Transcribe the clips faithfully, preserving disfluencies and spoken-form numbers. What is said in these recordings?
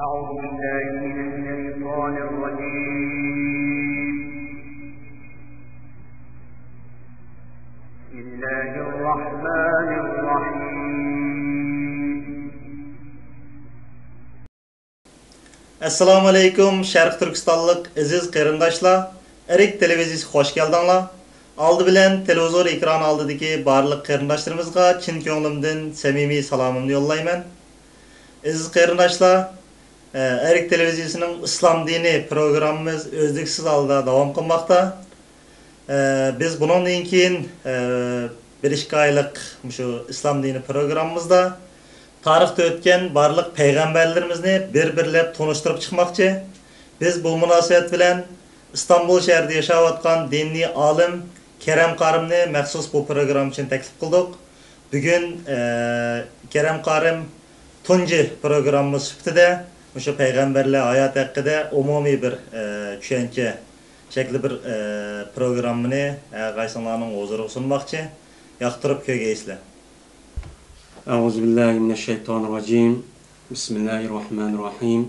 أعوذ بالله من الشيطان الرجيم. بسم الله الرحمن الرحيم. ئەسسالامۇ ئەلەيكۇم، شەرقىي تۈركىستانلىق ئەزىز قېرىنداشلار، ئەرك تېلېۋىزىيىسىگە خوش كەلدىڭلار. ئالدى بىلەن تېلېۋىزور ئېكرانى ئالدىدىكى بارلىق قېرىنداشلىرىمىزغا چىن كۆڭلۈمدىن سەمىمىي سالامىمنى يوللايمەن. ئەزىز قېرىنداشلار، ئەرك تېلېۋىزىيىسىنىڭ ئىسلام دىنى پروگراممىمىز ئۈزلۈكسىز ھالدا داۋام قىلماقتا. بىز بۇنىڭدىن كېيىن بىر ئىككى ئايلىق مۇشۇ ئىسلام دىنى پروگراممىمىزدا تارىختا ئۆتكەن بارلىق پەيغەمبەرلىرىمىزنى بىر-بىرلەپ تونۇشتۇرۇپ چىقماقچى. بىز بۇ مۇناسىۋەت بىلەن ئىستانبۇل شەھىرىدە ياشاۋاتقان دىنىي ئالىم كېرەم قارىمنى مەخسۇس بۇ پروگرامما ئۈچۈن تەكلىپ قىلدۇق. بۈگۈن، ئە، كېرەم قارىم تۇنجى پروگرامما سۈپىتىدە مۇشۇ پەيغەمبەرلەر ھاياتى ھەققىدە ئومۇمىي بىر، ئە، چۈشەنچە شەكلى بىر، ئە، پروگراممىنى ھەر قايسىڭلارنىڭ ھۇزۇرىغا سۇنماقچى. ياقتۇرۇپ كۆرگەيسىلەر. أعوذ بالله من الشيطان الرجيم. بسم الله الرحمن الرحيم.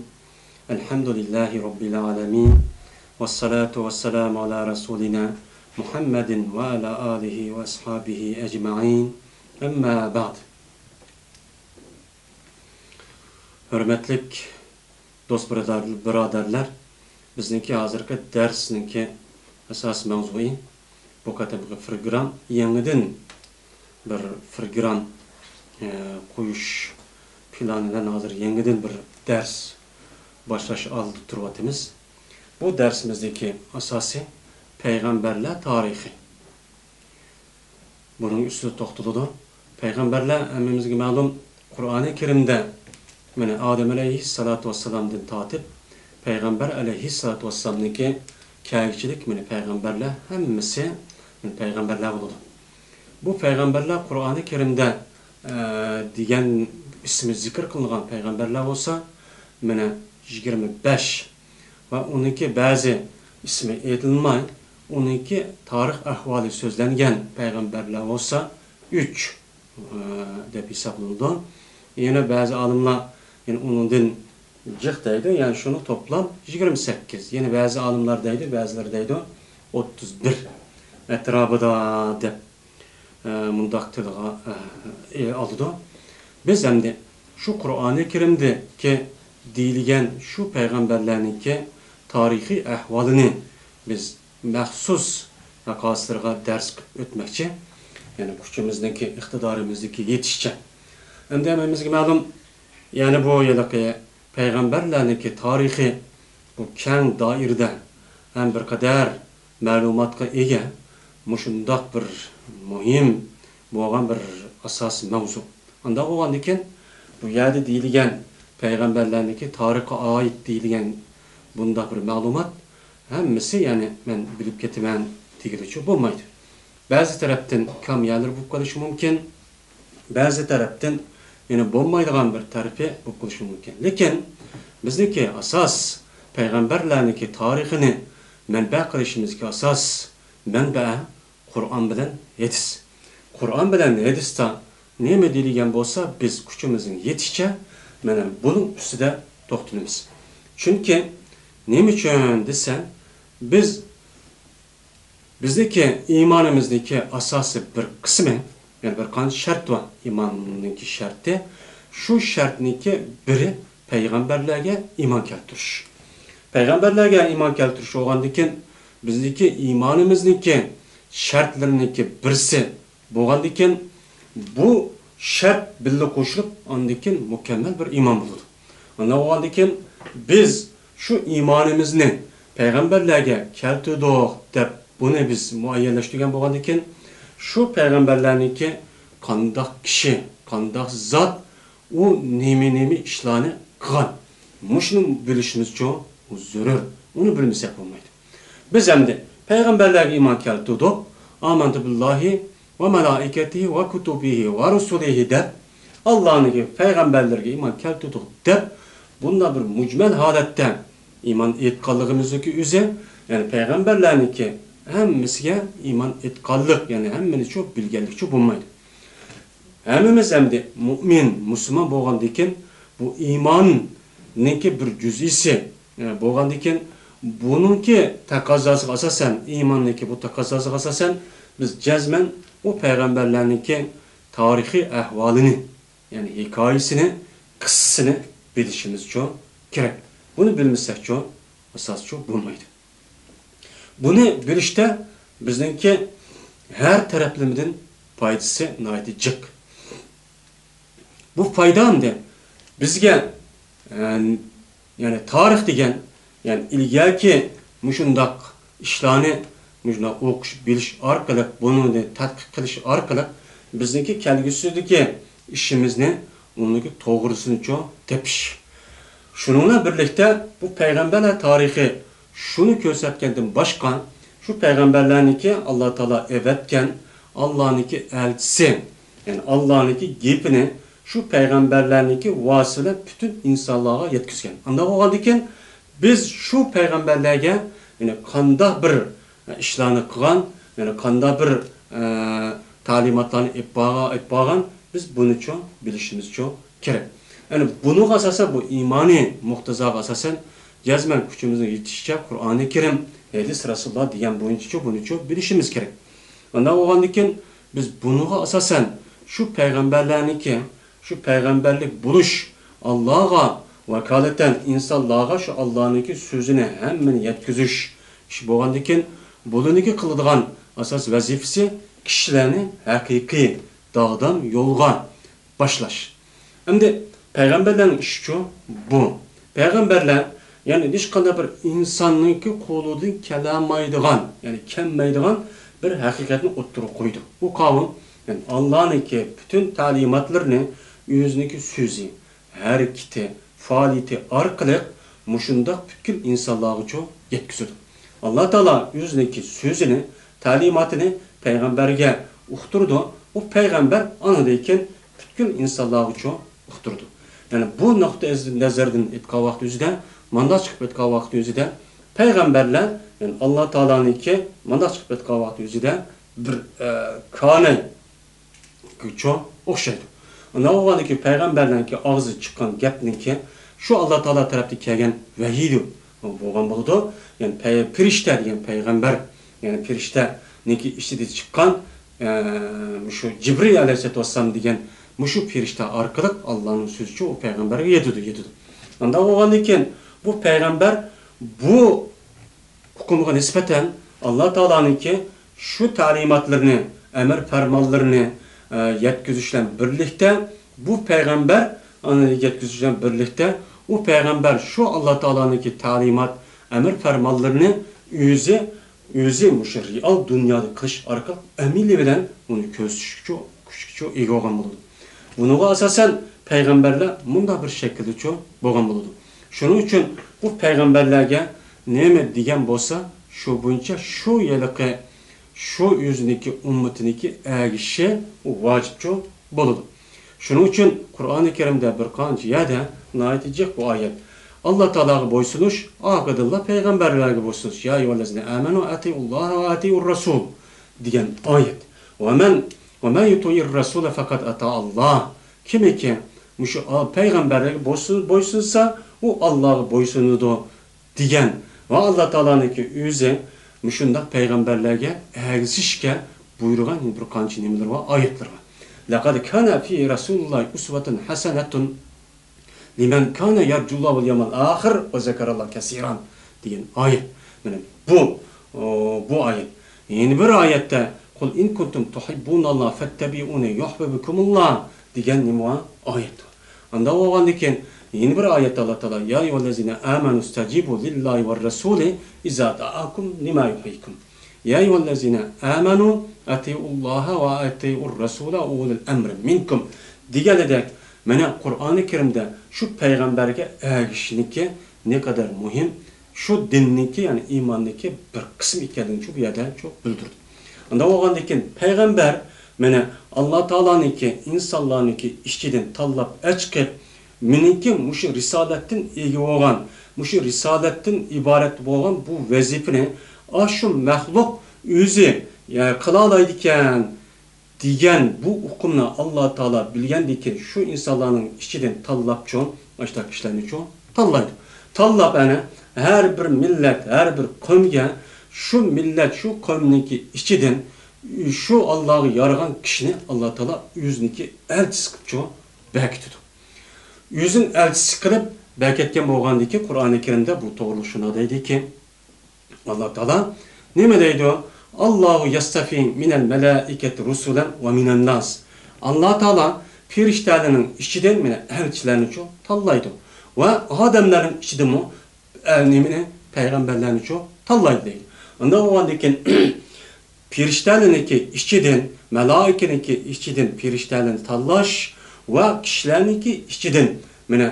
الحمد لله رب العالمين. والصلاة والسلام على رسولنا محمد وعلى آله وأصحابه أجمعين. أما بعد. ھۆرمەتلىك دوست بۇرادەر-، بۇرادەرلەر، بىزنىڭكى ھازىرقى دەرسنىڭكى ئاساسىي ماۋزۇيى، بۇ قېتىمقى پروگرام يېڭىدىن بىر پروگرام، ئە، قويۇش پىلانى بىلەن ھازىر يېڭىدىن بىر دەرس باشلاش ئالدىدا تۇرۇۋاتىمىز. بۇ دەرسىمىزدىكى ئاساسى پەيغەمبەرلەر تارىخى. بۇنىڭ ئۈستىدە توختىلىدۇ. پەيغەمبەرلەر ھەممىمىزگە مەلۇم، قۇرئانى كەرىمدە، مانا، ئادەم ئەلەيھىسسالاتۇ ۋەسسالامدىن تارتىپ پەيغەمبەر ئەلەيھىسسالاتۇ ۋەسسالامنىڭكى كەلگۈچىلىك، مانا، پەيغەمبەرلەر ھەممىسى، مانا، پەيغەمبەرلەر بولىدۇ. بۇ پەيغەمبەرلەر قۇرئانى كەرىمدە، ئە، دېگەن ئىسمى زىكىر قىلىنغان پەيغەمبەرلەر بولسا، مانا، يىگىرمە بەش. ۋە ئۇنىڭكى بەزى ئىسمى ئېيتىلماي، ئۇنىڭكى تارىخ ئەھۋالى سۆزلەنگەن پەيغەمبەرلەر بولسا ئۈچ، ئە، دەپ ھېسابلىنىدۇ. يەنە بەزى ئالىملار، يەنە ئۇنىڭدىن جىق دەيدۇ، يەنى شۇنى توپلاپ يىگىرمە سەككىز. يەنە بەزى ئالىملار دەيدۇ، بەزىلەر دەيدۇ، ئوتتۇز بىر ئەتراپىدا دەپ. ئە، مۇنداق تىلغا، ئە، ئالىدۇ. بىز ئەمدى شۇ قۇرئانى كەرىمدىكى دېيىلگەن شۇ پەيغەمبەرلەرنىڭكى تارىخىي ئەھۋالىنى بىز مەخسۇس مەقالىسىلىرىغا دەرس قىلىپ ئۆتمەكچى. يەنى كۈچىمىزنىڭكى، ئىقتىدارىمىزنىڭكى يېتىشىچە. ئەمدى ھەممىمىزگە مەلۇم، يەنى بۇ يىلقى پەيغەمبەرلەرنىڭكى تارىخى بۇ كەڭ دائىرىدە ھەم بىر قەدەر مەلۇماتقا ئىگە مۇشۇنداق بىر مۇھىم بولغان بىر ئاساسىي ماۋزۇ. ئانداق بولغاندىكىن، بۇ يەردە دېيىلگەن پەيغەمبەرلەرنىڭكى تارىخقا ئائىت دېيىلگەن بۇنداق بىر مەلۇمات ھەممىسى، يەنى مەن بىلىپ كېتىمەن دېگىلىچۇ بولمايدۇ. بەزى تەرەپتىن كام يەرلىرى بولۇپ قېلىشى مۇمكىن. بەزى تەرەپتىن يەنە بولمايدىغان بىر تەرىپى بولۇپ قېلىشى مۇمكىن. لېكىن بىزنىڭكى ئاساس پەيغەمبەرلەرنىڭكى تارىخىنى مەنبە قىلىشىمىزدىكى ئاساس مەنبە قۇرئان بىلەن ھەدىس. قۇرئان بىلەن ھەدىستە نېمە دېيىلگەن بولسا، بىز كۈچىمىزنىڭ يېتىشىچە مانا بۇنىڭ ئۈستىدە توختىلىمىز. چۈنكى نېمە ئۈچۈن دېسە، بىز بىزنىڭكى ئىمانىمىزنىڭكى ئاساسىي بىر قىسمى، يەنى بىر قانچە شەرت بار ئىماننىڭكى شەرتى. شۇ شەرتنىڭكى بىرى پەيغەمبەرلەرگە ئىمان كەلتۈرۈش. پەيغەمبەرلەرگە ئىمان كەلتۈرۈش بولغاندىكىن، بىزنىڭكى ئىمانىمىزنىڭكى شەرتلىرىنىڭكى بىرسى بولغاندىكىن، بۇ شەرت بىللە قوشۇلۇپ، ئاندىن كېيىن مۇكەممەل بىر ئىمان بولىدۇ. ئانداق بولغاندىكىن، بىز شۇ ئىمانىمىزنى پەيغەمبەرلەرگە كەلتۈردۇق دەپ، بۇنى بىز مۇئەييەنلەشتۈرگەن بولغاندىكىن، شۇ پەيغەمبەرلەرنىڭكى قانداق كىشى، قانداق زات، ئۇ نېمە-نېمە ئىشلارنى قىلغان، مۇشۇنى بىلىشىمىزچۇ، ئۇ زۆرۈر. ئۇنى بىلمىسەك بولمايدۇ. بىز ئەمدى پەيغەمبەرلەرگە ئىمان كەلتۈردۇق، «ئامەنتۇ بىللاھى ۋە مەلائىكەتىھى ۋە كۇتۇبىھى ۋە رۇسۇلىھى» دەپ، ئاللانىڭكى پەيغەمبەرلىرىگە ئىمان كەلتۈردۇق دەپ، بۇنداق بىر مۇجمەل ھالەتتە ئىمان ئېيتقانلىقىمىزنىڭكى ئۆزى، يەنى پەيغەمبەرلەرنىڭكى ھەممىسىگە ئىمان ئېيتقانلىق، يەنى ھەممىنىچۇ بىلگەنلىكچۇ بولمايدۇ. ھەممىمىز ئەمدى مۇئمىن، مۇسۇلمان بولغاندىكىن، بۇ ئىمان نىڭكى بىر جۈزئىسى، ئە، بولغاندىكىن، بۇنىڭكى تەقەززاسىغا ئاساسەن، ئىماننىڭكى بۇ تەقەززاسىغا ئاساسەن، بىز جەزمەن ئۇ پەيغەمبەرلەرنىڭكى تارىخىي ئەھۋالىنى، يەنى ھېكايىسىنى، قىسسىسىنى بىلىشىمىزچۇ كېرەك. بۇنى بىلمىسەكچۇ، ئاساسچۇ بولمايدۇ. بۇنى بىلىشتە بىزنىڭكى ھەر تەرەپلىمىدىن پايدىسى ناھايىتى جىق. بۇ پايدا ئەمدى بىزگە، ئە، يەنى تارىخ دېگەن، يەنى ئىلگەركى مۇشۇنداق ئىشلارنى مۇشۇنداق ئوقۇش، بىلىش ئارقىلىق، بۇنىڭدىن تەتقىق قىلىش ئارقىلىق بىزنىڭكى كەلگۈسىدىكى ئىشىمىزنى، ئۇنىڭكى توغرىسىنىچۇ تېپىش. شۇنىڭ بىلەن بىرلىكتە بۇ پەيغەمبەرلەر تارىخى شۇنى كۆرسەتكەندىن باشقا، شۇ پەيغەمبەرلەرنىكى ئاللا تائالا ئەۋەتكەن، ئاللانىكى ئەلچىسى، يەنى ئاللانىڭكى گېپىنى شۇ پەيغەمبەرلەرنىڭكى ۋاسىتىسى بىلەن پۈتۈن ئىنسانلارغا يەتكۈزگەن. ئانداق بولغاندىكىن، بىز شۇ پەيغەمبەرلەرگە، يەنى قانداق بىر ئىشلارنى قىلغان، يەنى قانداق بىر، ئە، تەلىماتلارنى ئېلىپ بارغان، ئېلىپ بارغان، بىز بۇنىچۇ بىلىشىمىزچۇ كېرەك. يەنى بۇنىڭغا ئاساسەن، بۇ ئىمانىي مۇقتەزاغا ئاساسەن، جەزمەن كۈچىمىزنىڭ يېتىشىچە قۇرئانى كەرىم، ھەدىس رەسۇلۇللا دېگەن بويىچىچۇ بۇنىچۇ بىلىشىمىز كېرەك. ئانداق بولغاندىكىن، بىز بۇنىڭغا ئاساسەن شۇ پەيغەمبەرلەرنىڭكى، شۇ پەيغەمبەرلىك بولۇش، ئاللاغا ۋاكالىتەن ئىنسانلارغا شۇ ئاللانىڭكى سۆزىنى ھەممىنى يەتكۈزۈش ئىش بولغاندىكىن، بۇلىنىڭكى قىلىدىغان ئاساس ۋەزىپىسى كىشىلەرنى ھەقىقىي داغدام يولغا باشلاش. ئەمدى پەيغەمبەرلەرنىڭ ئىشىچۇ بۇ. پەيغەمبەرلەر، يەنى ھېچقانداق بىر ئىنساننىڭكى قولىدىن كېلەلمەيدىغان، يەنى كەلمەيدىغان بىر ھەقىقەتنى ئوتتۇرىغا قويىدۇ. ئۇ قاۋۇم، يەنى ئاللانىڭكى پۈتۈن تەلىماتلىرىنى ئۆزىنىڭكى سۆزى، ھەرىكىتى، پائالىيىتى ئارقىلىق مۇشۇنداق پۈتكۈل ئىنسانلارغىچۇ يەتكۈزىدۇ. ئاللا تائالا ئۆزىنىڭكى سۆزىنى، تەلىماتىنى پەيغەمبەرگە ئۇقتۇرىدۇ. ئۇ پەيغەمبەر ئاندىن كېيىن پۈتكۈل ئىنسانلارغىچۇ ئۇقتۇرىدۇ. يەنى بۇ نۇقتىئى نەزەردىن ئېيتقان ۋاقىت ئۆزىدە، مانداق چىقىپ ئېيتقان ۋاقىت ئۆزىدە، پەيغەمبەرلەر، يەنى ئاللا تائالانىڭكى، مانداق چىقىپ ئېيتقان ۋاقىت ئۆزىدە بىر، ئە، كانى چۇ ئوخشايدۇ. ئۇنداق بولغاندىكىن پەيغەمبەرلەرنىڭكى ئاغزىدىن چىققان گەپنىڭكى شۇ ئاللا تائالا تەرەپتىن كەلگەن ۋەھىيدۇ بولغان بولىدۇ. يەنى پەي-، پىرىشتە دېگەن پەيغەمبەر، يەنى پىرىشتەنىڭكى ئىچىدىن چىققان، ئە، مۇشۇ جىبرىل ئەلەيھىسسالاتۇ ۋەسسالام دېگەن مۇشۇ پىرىشتە ئارقىلىق ئاللانىڭ سۆزىچۇ ئۇ پەيغەمبەرگە يېتىدۇ، يېتىدۇ. ئانداق بولغاندىكىن بۇ پەيغەمبەر بۇ ئۇقۇمغا نىسبەتەن ئاللا تائالانىڭكى شۇ تەلىماتلىرىنى، ئەمىر پەرمانلىرىنى، ئە، يەتكۈزۈش بىلەن بىرلىكتە، بۇ پەيغەمبەر، ئۇنى يەتكۈزۈش بىلەن بىرلىكتە، ئۇ پەيغەمبەر شۇ ئاللا تائالانىڭكى تەلىمات، ئەمىر پەرمانلىرىنى ئۆزى، ئۆزى مۇشۇ رېئال دۇنيادا قىلىش ئارقىلىق ئەمەلىي بىلەن ئۇنى كۆرسىتىشكە، كۈچكە ئىگە بولغان بولىدۇ. بۇنىڭغا ئاساسەن پەيغەمبەرلەر مۇنداق بىر شەكىلدىچۇ بولغان بولىدۇ. شۇنىڭ ئۈچۈن بۇ پەيغەمبەرلەرگە نېمە دېگەن بولسا، شۇ بويىچە شۇ ھېلىقى، شۇ ئۆزىنىڭكى ئۈممىتىنىڭكى ئەگىشىشى ۋاجىپچۇ بولىدۇ. شۇنىڭ ئۈچۈن قۇرئانى كەرىمدە بىر قانچە يەردە ناھايىتى جىق بۇ ئايەت. ئاللا تائالاغا بويسۇنۇش، ئارقىدىنلا پەيغەمبەرلەرگە بويسۇنۇش. يا ئەييۇھەللەزىنە ئامەنۇ ئەتىئۇللاھە ۋە ئەتىئۇر رەسۇل دېگەن ئايەت. ۋە مەن، ۋە مەن يۇتىئىر رەسۇلە فەقەد ئەتائاللاھ. كىمكى مۇشۇ ئا-، پەيغەمبەرلەرگە بويسۇن-، بويسۇنسا، ئۇ ئاللاغا بويسۇنىدۇ دېگەن ۋە ئاللا تائالانىڭكى ئۆزى مۇشۇنداق پەيغەمبەرلەرگە ئەگىشىشكە بۇيرۇغان بىر قانچە نېمىلىرى بار، ئايەتلىرى بار. لەقەد كانە فى رەسۇلىللاھى ئۇسۋەتۇن ھەسەنەتۇن لىمەن كانە يەرجۇللاھ ۋەل يەۋمەل ئاخىر ۋە زەكەرەللاھ كەسىرا دېگەن ئايەت. مانا بۇ، ئو، بۇ ئايەت. يەنە بىر ئايەتتە، قۇل ئىن كۇنتۇم تۇھىببۇناللاھ فەتتەبىئۇنى يۇھبىبكۇمۇللاھ دېگەن نېمە بار؟ ئايەت بار. ئانداق بولغاندىكىن، يەنە بىر ئايەتتە ئاللا تائالا، يا ئەييۇھەللەزىنە ئامەنۇ ئىستەجىبۇ لىللاھى ۋەررەسۇلى ئىزا دەئاكۇم لىما يۇھيىكۇم. يا ئەييۇھەللەزىنە ئامەنۇ ئەتىئۇللاھە ۋە ئەتىئۇر رەسۇلە ۋە ئۇلىل ئەمرى مىنكۇم دېگەنىدەك، مانا قۇرئانى كەرىمدە شۇ پەيغەمبەرگە ئەگىشىشنىڭكى نەقەدەر مۇھىم، شۇ دىننىڭكى، يەنى ئىماننىڭكى بىر قىسمى ئىكەنلىكىنى شۇ بۇ يەردە شۇ بىلدۈردى. ئانداق بولغاندىكىن پەيغەمبەر مانا ئاللا تائالانىڭكى ئىنسانلارنىڭكى ئىچىدىن تاللاپ ئەچىقىپ، مېنىڭكى مۇشۇ رىسالەتتىن ئىگە بولغان، مۇشۇ رىسالەتتىن ئىبارەت بولغان بۇ ۋەزىپىنى ئاشۇ مەخلۇق ئۆزى، يەنى قىلالايدىكەن دېگەن بۇ ئۇقۇمنى ئاللا تائالا بىلگەندىكىن، شۇ ئىنسانلارنىڭ ئىچىدىن تاللاپچۇ، ئاشۇنداق كىشىلەرنىچۇ تاللايدۇ. تاللاپ، ئەنە، ھەر بىر مىللەت، ھەر بىر قومغا شۇ مىللەت، شۇ قومنىڭكى ئىچىدىن شۇ ئاللاغا يارىغان كىشىنى ئاللا تائالا ئۆزىنىڭكى ئەلچىسى قىلىپچۇ بەكىتىدۇ. ئۆزىنىڭ ئەلچىسى قىلىپ بەكەتكەن بولغاندىكى، قۇرئانى كەرىمدە بۇ توغرۇلۇق شۇنداق دەيدىكى، ئاللا تائالا نېمە دەيدۇ؟ «ئاللاھۇ يەستەفى مىنەل مەلائىكەتى رۇسۇلەن ۋە مىنەن ناس.» ئاللا تائالا پېرىشتەلەرنىڭ ئىچىدىن مانا ئەلچىلەرنىچۇ تاللايدۇ ۋە ئادەملەرنىڭ ئىچىدىمۇ، ئە، نېمىنى؟ پەيغەمبەرلەرنىچۇ تاللايدۇ دەيدۇ. ئۇنداق بولغاندىكىن، پېرىشتەلەرنىڭكى ئىچىدىن، مەلائىكىنىڭكى ئىچىدىن پېرىشتەلەرنى تاللاش ۋە كىشىلەرنىڭكى ئىچىدىن، مانا،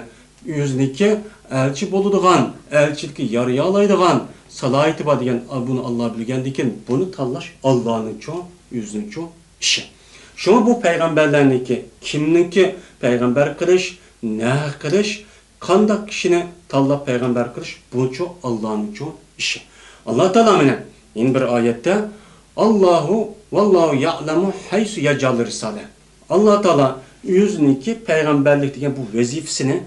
ئۆزىنىڭكى ئەلچى بولىدىغان، ئەلچىلىككە يارىيالايدىغان سالاھىيىتى بار دېگەن، بۇنى ئاللا بىلگەندىكىن، بۇنى تاللاش ئاللانىڭچۇ، ئۆزىنىڭچۇ ئىشى. شۇڭا بۇ پەيغەمبەرلەرنىڭكى، كىمنىڭكى پەيغەمبەر قىلىش، نەگە قىلىش، قانداق كىشىنى تاللاپ پەيغەمبەر قىلىش، بۇچۇ ئاللانىڭچۇ ئىشى. ئاللا تائالا مانا يەنە بىر ئايەتتە، «ئاللاھۇ، ۋاللاھۇ يەئلەمۇ ھەيسۇ يەجئەلۇ رىسالە.» ئاللا تائالا ئۆزىنىڭكى پەيغەمبەرلىك دېگەن بۇ ۋەزىپىسىنى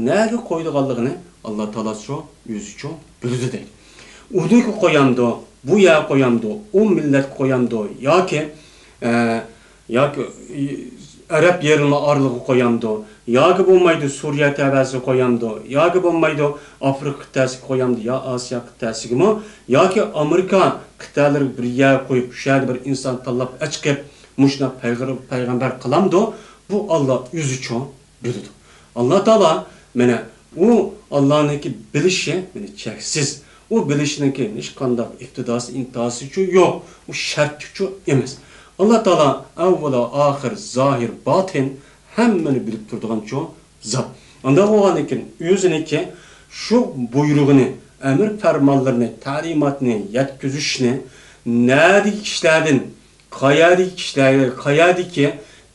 نەگە قويىدىغانلىقىنى ئاللا تائالاسىچۇ، ئۆزىچۇ بىلىدۇ دەيدۇ. ئۇنىڭغا قويامدۇ، بۇ يەرگە قويامدۇ، ئۇ مىللەتكە قويامدۇ ياكى، ئە، ياكى ئەرەب يېرىمى ئارىلىغا قويامدۇ، ياكى بولمايدۇ سۈرىيە تەۋەسىگە قويامدۇ، ياكى بولمايدۇ ئافرىقا قىتئەسىگە قويامدۇ، يا ئاسىيا قىتئەسىگىمۇ، ياكى ئامېرىكا قىتئەلىرىگە بىر يەرگە قويۇپ، شۇ يەردە بىر ئىنسان تاللاپ ئەچىقىپ، مۇشۇنداق پەيغەر-، پەيغەمبەر قىلامدۇ؟ بۇ ئاللا ئۆزىچۇ بىلىدۇ. ئاللا تائالا، مانا، ئۇ ئاللانىڭكى بىلىشى، مانا، چەكسىز. ئۇ بىلىشنىڭكى ھېچقانداق ئىپتىداسى، ئىنتىھاسىچۇ يوق. ئۇ شەرتلىكچۇ ئەمەس. ئاللا تائالا ئەۋۋەل، ئاخىر، زاھىر، باتىن ھەممىنى بىلىپ تۇرىدىغانچۇ زات. ئانداق بولغاندىكىن ئۆزىنىڭكى شۇ بۇيرۇقىنى، ئەمىر پەرمانلىرىنى، تەلىماتنى يەتكۈزۈشنى نەدىكى كىشىلەردىن، قەيەردىكى كىشىلەر، قەيەردىكى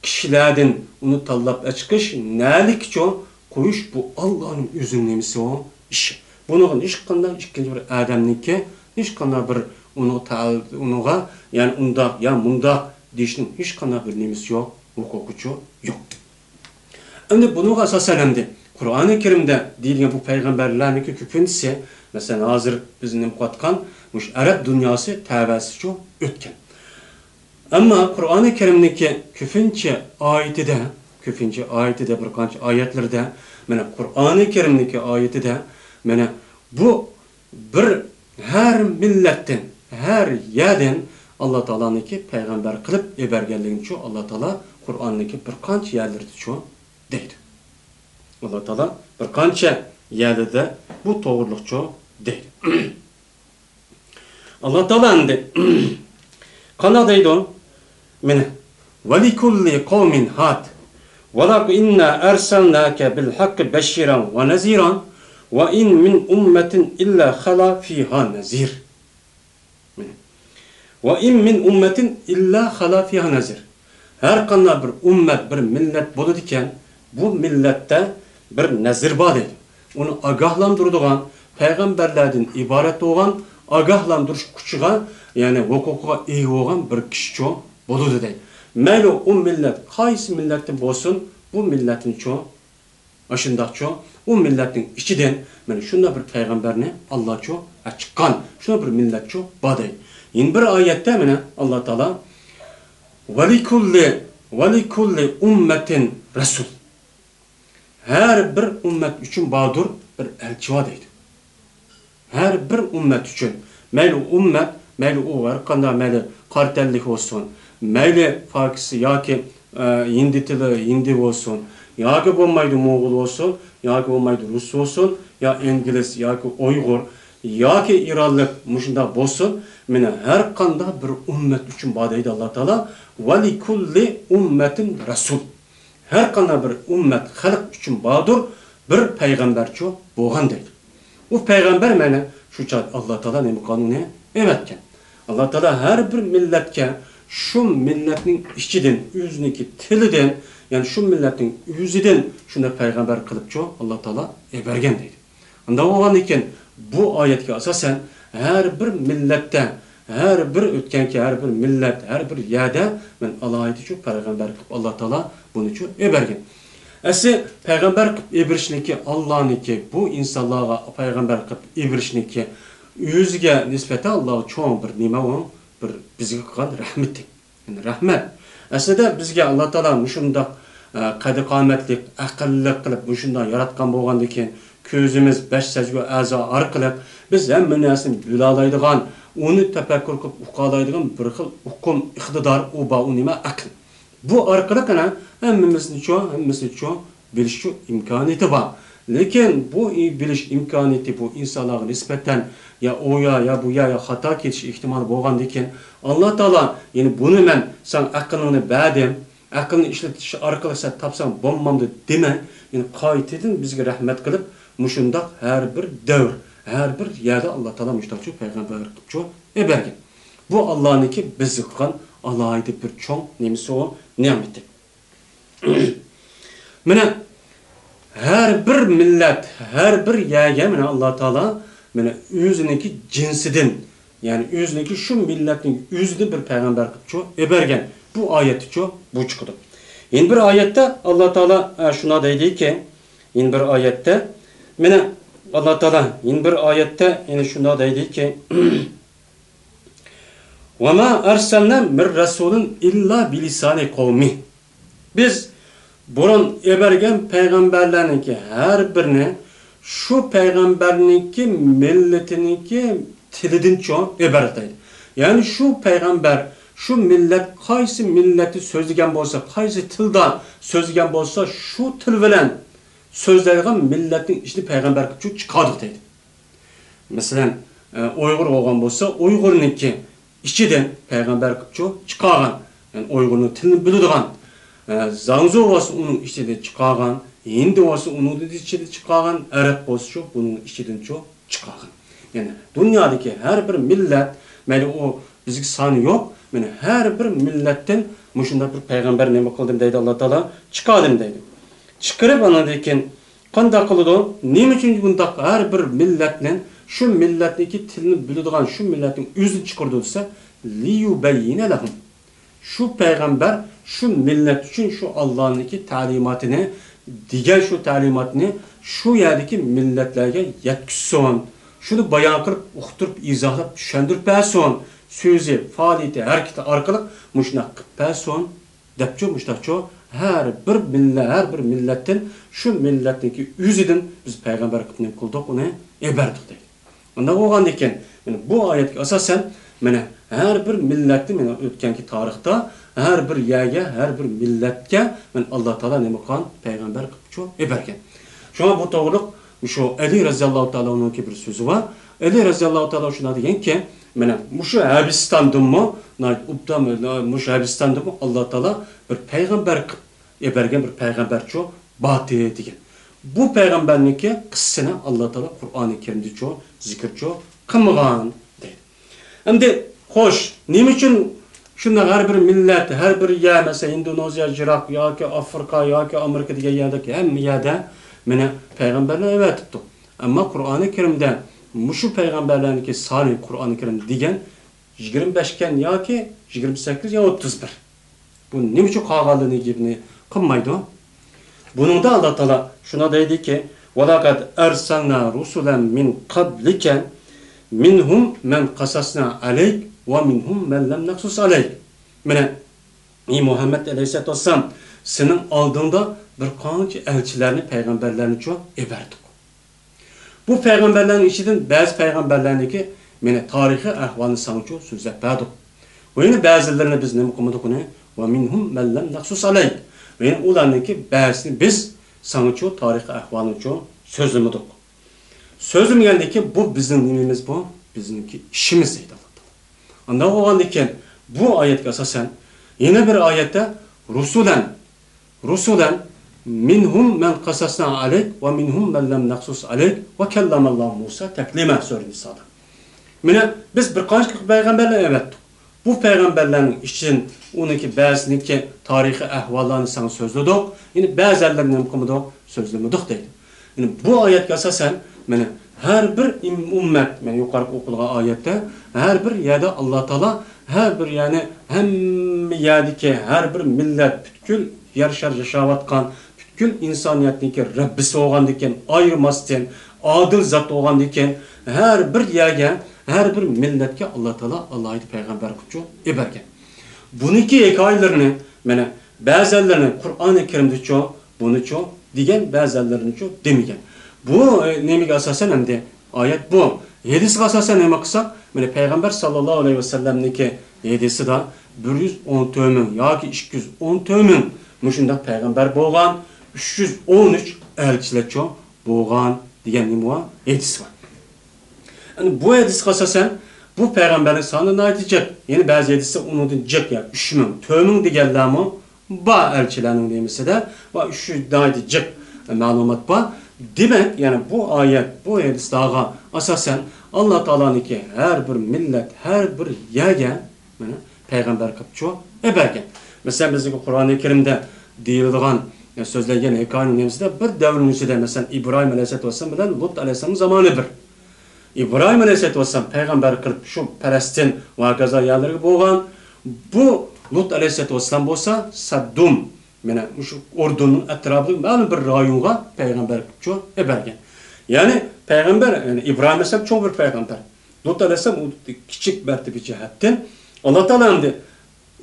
كىشىلەردىن ئۇنى تاللاپ ئەچىقىش، نەلىكچۇ قويۇش، بۇ ئاللانىڭ ئۆزىنىڭ نېمىسى ئۇ؟ ئىشى. بۇنىڭغا ھېچقانداق ئىككىنچى بىر ئادەمنىڭكى، ھېچقانداق بىر ئۇنىڭ تەئەل-، ئۇنىڭغا، يەنى ئۇنداق يا مۇنداق دېيىشنىڭ ھېچقانداق بىر نېمىسى يوق، ھوقۇقىچۇ يوق. ئەمدى بۇنىڭغا ئاساسەن ئەمدى قۇرئانى كەرىمدە دېيىلگەن بۇ پەيغەمبەرلەرنىڭكى كۆپىنچىسى، مەسىلەن، ھازىر بىز نېمە قىلىۋاتقان مۇشۇ ئەرەب دۇنياسى تەۋەسىچۇ ئۆتكەن. ئەمما قۇرئانى كەرىمنىڭكى كۆپىنچە ئايىتىدە، كۆپىنچە ئايىتىدە، بىر قانچە ئايەتلىرىدە، مانا قۇرئانى كەرىمنىڭكى ئايىتىدە، مانا بۇ بىر ھەر مىللەتتىن، ھەر يەردىن ئاللا تائالانىڭكى پەيغەمبەر قىلىپ ئېبەرگەنلىكىنىچۇ ئاللا تائالا قۇرئاننىڭكى بىر قانچە يەرلىرىدىچۇ دەيدۇ. ئاللا تائالا بىر قانچە يەرلىرىدە بۇ توغرۇلۇقچۇ دەيدۇ. ئاللا تائالا ئەمدى قانداق دەيدۇ؟ مانا، «ۋەلىكۇللى قەۋمىن ھاد، ۋەلەقەد ئىننا ئەرسەلناكە بىل ھەققى بەشىرەن ۋە نەزىرەن، ۋە ئىن مىن ئۇممەتىن ئىللا خەلا فىھا نەزىر.» مانا. «ۋە ئىن مىن ئۇممەتىن ئىللا خەلا فىھا نەزىر.» ھەر قانداق بىر ئۈممەت، بىر مىللەت بولىدىكەن، بۇ مىللەتتە بىر نەزىر بار دەيدۇ. ئۇنى ئاگاھلاندۇرىدىغان، پەيغەمبەرلەردىن ئىبارەت بولغان ئاگاھلاندۇرۇش كۈچىگە، يەنى ھوقۇقىغا ئىگە بولغان بىر كىشىچۇ بولىدۇ دەيدۇ. مەيلى ئۇ مىللەت قايسى مىللەتتىن بولسۇن، بۇ مىللەتنىچۇ ئاشۇنداقچۇ، ئۇ مىللەتنىڭ ئىچىدىن مانا شۇنداق بىر پەيغەمبەرنى ئاللاچۇ ئەچىققان، شۇنداق بىر مىللەتچۇ بار دەيدۇ. يەنە بىر ئايەتتە مانا ئاللا تائالا، «ۋەلىكۇللى، ۋەلىكۇللى ئۇممەتىن رەسۇل.» ھەر بىر ئۈممەت ئۈچۈن باردۇر بىر ئەلچى بار دەيدۇ. ھەر بىر ئۈممەت ئۈچۈن، مەيلى ئۈممەت، مەيلى ئۇ ھەر قانداق، مەيلى قارا تەنلىك بولسۇن، مەيلى پاكىستان ياكى، ئە، ھىندى تىلى ھىندى بولسۇن، ياكى بولمايدۇ موڭغۇل بولسۇن، ياكى بولمايدۇ رۇس بولسۇن، يا ئىنگلىز ياكى ئۇيغۇر ياكى ئىرانلىق مۇشۇنداق بولسۇن، مانا ھەر قانداق بىر ئۈممەت ئۈچۈن بار دەيدۇ ئاللا تائالا، «ۋەلىكۇللى ئۇممەتىن رەسۇل.» ھەر قانداق بىر ئۈممەت، خەلق ئۈچۈن باردۇر بىر پەيغەمبەرچۇ بولغان دەيدۇ. ئۇ پەيغەمبەر مانا شۇ چاغدا ئاللا تائالا نېمە قىلغان، ئۇنى ئەۋەتكەن. ئاللا تائالا ھەر بىر مىللەتكە شۇ مىللەتنىڭ ئىچىدىن، ئۆزىنىڭكى تىلىدىن، يەنى شۇ مىللەتنىڭ ئۆزىدىن شۇنداق پەيغەمبەر قىلىپچۇ ئاللا تائالا ئەۋەتكەن دەيدۇ. ئۇنداق بولغاندىكىن، بۇ ئايەتكە ئاساسەن، ھەر بىر مىللەتتە، ھەر بىر ئۆتكەنكى، ھەر بىر مىللەت، ھەر بىر يەردە مەن ئالاھىدىچۇ پەيغەمبەر قىلىپ ئاللا تائالا بۇنىچۇ ئەۋەتكەن. ئەسلى پەيغەمبەر قىلىپ ئېبىرىشنىكى، ئاللانىكى، بۇ ئىنسانلارغا پەيغەمبەر قىلىپ ئېبىرىشنىكى ئۆزىگە نىسبەتەن ئاللاغا چوڭ بىر نېمە ئۇ، بىر بىزگە قىلغان رەھمىتى. يەنى رەھمەت. ئەسلىدە بىزگە ئاللا تائالا مۇشۇنداق، ئە، قەددى قامەتلىك، ئەقىللىق قىلىپ مۇشۇنداق ياراتقان بولغاندىكىن، كۆزىمىز، بەش سەزگۈ ئەزا ئارقىلىق بىز ھەممە نەرسىنى بىلالايدىغان، ئۇنى تەپەككۇر قىلىپ ئۇقالايدىغان بىر خىل ئۇقۇم، ئىقتىدار، ئۇ بار، ئۇ نېمە؟ ئەقىل. بۇ ئارقىلىق ئەنە ھەممىمىزنىچۇ، ھەممىسىچۇ بىلىشچۇ ئىمكانىيىتى بار. لېكىن بۇ ئى-، بىلىش ئىمكانىيىتى بۇ ئىنسانلارغا نىسبەتەن يا ئۇ يا، يا بۇ يا، يا خاتا كېتىش ئېھتىمالى بولغاندىكىن، ئاللا تائالا، يەنى بۇنى مەن ساڭا ئەقلىڭنى بەردىم، ئەقلىنى ئىشلىتىش ئارقىلىق سەن تاپساڭ بولمامدۇ دېمەي، يەنى قايتىدىن بىزگە رەھمەت قىلىپ، مۇشۇنداق ھەر بىر دەۋر، ھەر بىر يەردە ئاللا تائالا مۇشۇنداقچۇ پەيغەمبەر قىلىپچۇ ئېبەرگەن. بۇ ئاللانىڭكى بىزگە قىلغان ئالاھىدە بىر چوڭ نېمىسى ئۇ، نېمىتى. مانا ھەر بىر مىللەت، ھەر بىر يەرگە مانا ئاللا تائالا مانا ئۆزىنىڭكى جىنسىدىن، يەنى ئۆزىنىڭكى شۇ مىللەتنىڭ ئۆزىدىن بىر پەيغەمبەر قىلىپچۇ ئېبەرگەن. بۇ ئايەتتىچۇ بۇ چىقىدۇ. يەنە بىر ئايەتتە ئاللا تائالا، ئە، شۇنداق دەيدىكى، يەنە بىر ئايەتتە، مانا ئاللا تائالا يەنە بىر ئايەتتە يەنە شۇنداق دەيدىكى، وما أرسلنا من رسول إلا بلسان قومه. بىز بۇرۇن ئېبەرگەن پەيغەمبەرلەرنىڭكى ھەر بىرىنى شۇ پەيغەمبەرنىڭكى مىللىتىنىڭكى تىلىدىنچۇ ئېبەردۇق دەيدۇ. يەنى شۇ پەيغەمبەر شۇ مىللەت قايسى مىللەتتە سۆزلىگەن بولسا، قايسى تىلدا سۆزلىگەن بولسا، شۇ تىل بىلەن سۆزلەيدىغان مىللەتنىڭ ئىچىدىن پەيغەمبەر قىلىپچۇ چىقاردۇق دەيدۇ. مەسىلەن، ئە، ئۇيغۇر بولغان بولسا، ئۇيغۇرنىڭكى ئىچىدىن پەيغەمبەر قىلىپچۇ چىقارغان. يەنى ئۇيغۇرنىڭ تىلىنى بىلىدىغان، ئە، زاڭزۇ بولسا ئۇنىڭ ئىچىدىن چىقارغان، ھىندى بولسا ئۇنىڭ ئىچىدىن چىقارغان، ئەرەب بولسىچۇ بۇنىڭ ئىچىدىنچۇ چىقارغان. يەنى دۇنيادىكى ھەر بىر مىللەت، مەيلى ئۇ بىزگە سانى يوق، مانا ھەر بىر مىللەتتىن مۇشۇنداق بىر پەيغەمبەر نېمە قىلدىم دەيدۇ ئاللا تائالا، چىقاردىم دەيدۇ. چىقىرىپ ئاندىن كېيىن قانداق قىلىدۇ؟ نېمە ئۈچۈن بۇنداق ھەر بىر مىللەتنى، شۇ مىللەتنىڭكى تىلىنى بىلىدىغان شۇ مىللەتنىڭ ئۆزىنى چىقىرىدۇ دېسە، لىيۇبەييىنە لەھۇم. شۇ پەيغەمبەر شۇ مىللەت ئۈچۈن شۇ ئاللانىڭكى تەلىماتىنى دېگەن شۇ تەلىماتنى شۇ يەردىكى مىللەتلەرگە يەتكۈزسۇن. شۇنى بايان قىلىپ، ئۇقتۇرۇپ، ئىزاھلاپ، چۈشەندۈرۈپ بەرسۇن. سۆزى، پائالىيىتى، ھەرىكىتى ئارقىلىق مۇشۇنداق قىلىپ بەرسۇن. دەپچۇ، مۇشتاقچۇ، ھەر بىر مىللە-، ھەر بىر مىللەتتىن، شۇ مىللەتنىڭكى ئۆزىدىن بىز پەيغەمبەر قىلىپ نېمە قىلدۇق، ئۇنى ئېبەردۇق دەيدۇ. ئۇنداق بولغاندىكىن، مانا بۇ ئايەتكە ئاساسەن، مانا ھەر بىر مىللەتنى، مانا ئۆتكەنكى تارىختا ھەر بىر يەرگە، ھەر بىر مىللەتكە، مانا ئاللا تائالا نېمە قىلغان؟ پەيغەمبەر قىلىپچۇ ئېبەرگەن. شۇڭا بۇ توغرىلىق مۇشۇ ئەلى رەزىياللاھۇ تائالا ئەنھۇنىڭكى بىر سۆزى بار. ئەلى رەزىياللاھۇ تائالا شۇنداق دېگەنكى، مانا مۇشۇ ھەبىستاندىنمۇ ناھايىتى ئوبدان، مۇشۇ ھەبىستاندىمۇ ئاللا تائالا بىر پەيغەمبەر قىلىپ ئېبەرگەن بىر پەيغەمبەرچۇ باتى دېگەن. بۇ پەيغەمبەرنىڭكى قىسسىسىنى ئاللا تائالا قۇرئانى كەرىمدىچۇ زىكىرچۇ قىلمىغان دەيدۇ. ئەمدى خوش، نېمە ئۈچۈن شۇنداق ھەر بىر مىللەت، ھەر بىر يەر، مەسىلەن، ئىندونېزىيە جىراق ياكى ئافرىقا ياكى ئامېرىكا دېگەن يەردەك ھەممە يەردە مانا پەيغەمبەرلەر ئەۋەتىپتۇ. ئەمما قۇرئانى كەرىمدە مۇشۇ پەيغەمبەرلەرنىڭكى سانى قۇرئانى كەرىمدە دېگەن يىگىرمە بەشكەن ياكى يىگىرمە سەككىز يا ئوتتۇز بىر. بۇ نېمە ئۈچۈن قالغانلىرىنى گېپىنى قىلمايدۇ. بۇنىڭدا ئاللا تائالا شۇنداق دەيدىكى، ولقد أرسلنا رسلا من قبلك منهم من قصصنا عليك ومنهم من لم نقصص عليك. مانا، ئى مۇھەممەد ئەلەيھىسسالاتۇ ۋەسسالام، سېنىڭ ئالدىڭدا بىر قانچە ئەلچىلەرنى، پەيغەمبەرلەرنىچۇ ئېبەردۇق. بۇ پەيغەمبەرلەرنىڭ ئىچىدىن بەزى پەيغەمبەرلەرنىڭكى مانا تارىخىي ئەھۋالىنى ساڭىچۇ سۆزلەپ بەردۇق. ۋە يەنە بەزىلىرىنى بىز نېمە قىلمىدۇق ئۇنى؟ ومنهم من لم نقصص عليك. ۋە يەنە ئۇلارنىڭكى بەزىسىنى بىز ساڭىچۇ تارىخىي ئەھۋالىنىچۇ سۆزلىمىدۇق. سۆزلىمىگەندىن كېيىن بۇ بىزنىڭ نېمىمىز بۇ؟ بىزنىڭكى ئىشىمىز دەيدۇ ئاللا تائالا. ئانداق بولغاندىن كېيىن بۇ ئايەتكە ئاساسەن يەنە بىر ئايەتتە رۇسۇلەن رسلا منهم من قصصنا عليك ومنهم من لم نقصص عليك وكلم الله موسى تكليما سۈرە نىسادا. مانا بىز بىر قانچە پەيغەمبەرلەر ئەۋەتتۇق. بۇ پەيغەمبەرلەرنىڭ ئىچىدىن ئۇنىڭكى بەزىنىڭكى تارىخىي ئەھۋاللارنى ساڭا سۆزلىدۇق. يەنى بەزىلەرنى نېمە قىلمىدۇق؟ سۆزلىمىدۇق دەيدۇ. يەنى بۇ ئايەتكە ئاساسەن، مانا ھەر بىر ئىم-، ئۈممەت، مانا يۇقىرىقى ئوقۇلغان ئايەتتە ھەر بىر يەردە ئاللا تائالا ھەر بىر، يەنى ھەممە يەردىكى ھەر بىر مىللەت، پۈتكۈل يەر شارى ياشاۋاتقان، پۈتكۈل ئىنسانىيەتنىڭكى رەببىسى بولغاندىكىن، ئايرىماستىن، ئادىل زات بولغاندىكىن، ھەر بىر يەرگە، ھەر بىر مىللەتكە ئاللا تائالا ئالاھىدە پەيغەمبەر قىلىپ ئېبەرگەن. بۇنىڭكى ھېكايىلىرىنى، مانا، بەزەنلىرىنى قۇرئانى كەرىمدىچۇ، بۇنىچۇ دېگەن، بەزەنلىرىنىچۇ دېمىگەن. بۇ، ئە، نېمىگە ئاساسەن ئەمدى؟ ئايەت بۇ. ھەدىسكە ئاساسەن نېمە قىلساق، مانا، پەيغەمبەر ساللاللاھۇ ئەلەيھى ۋەسەللەمنىڭكى ھەدىسىدە بىر يۈز ئون تۆت مىڭ ياكى ئىككى يۈز ئون تۆت مىڭ مۇشۇنداق پەيغەمبەر بولغان، ئۈچ يۈز ئون ئۈچ ئەلچىلەرچۇ بولغان دېگەن نېمە بار؟ ھەدىس بار. يەنى بۇ ھەدىسكە ئاساسەن، بۇ پەيغەمبەرنىڭ سانى ناھايىتى جىق. يەنى بەزى ھەدىستە ئۇنىڭدىن جىق، يا ئۈچ مىڭ، تۆت مىڭ دېگەنلەرمۇ بار ئەلچىلەرنىڭ نېمىسىدە. ۋە شۇ ناھايىتى جىق مەلۇمات بار. دېمەك، يەنى بۇ ئايەت، بۇ ھەدىسلەرگە ئاساسەن، ئاللا تائالانىڭكى ھەر بىر مىللەت، ھەر بىر يەرگە، مانا، پەيغەمبەر قىلىپچۇ ئەبەرگەن. مەسىلەن، بىزنىڭكى قۇرئانى كەرىمدە دېيىلىدىغان، سۆزلەنگەن ھېكايىنىڭ نېمىسىدە بىر دەۋرنىڭ ئىچىدە، مەسىلەن، ئىبراھىم ئەلەيھىسسالاتۇ ۋەسسالام بىلەن لۇت ئەلەيھىسسالامنىڭ زامانى بىر. ئىبراھىم ئەلەيھىسسالاتۇ ۋەسسالام پەيغەمبەر قىلىپ شۇ پەلەستىن ۋە ھاكازا يەرلەرگە بولغان. بۇ لۇت ئەلەيھىسسالاتۇ ۋەسسالام بولسا سەددۇم، مانا مۇشۇ ئۇردۇننىڭ ئەتراپىدىكى مەلۇم بىر رايونغا پەيغەمبەر قىلىپچۇ ئەبەرگەن. يەنى پەيغەمبەر، يەنى ئىبراھىم ئەلەيھىسسالام چوڭ بىر پەيغەمبەر. لۇت ئەلەيھىسسالام ئۇ كىچىك مەرتىۋە جەھەتتىن. ئاللا تائالا ئەمدى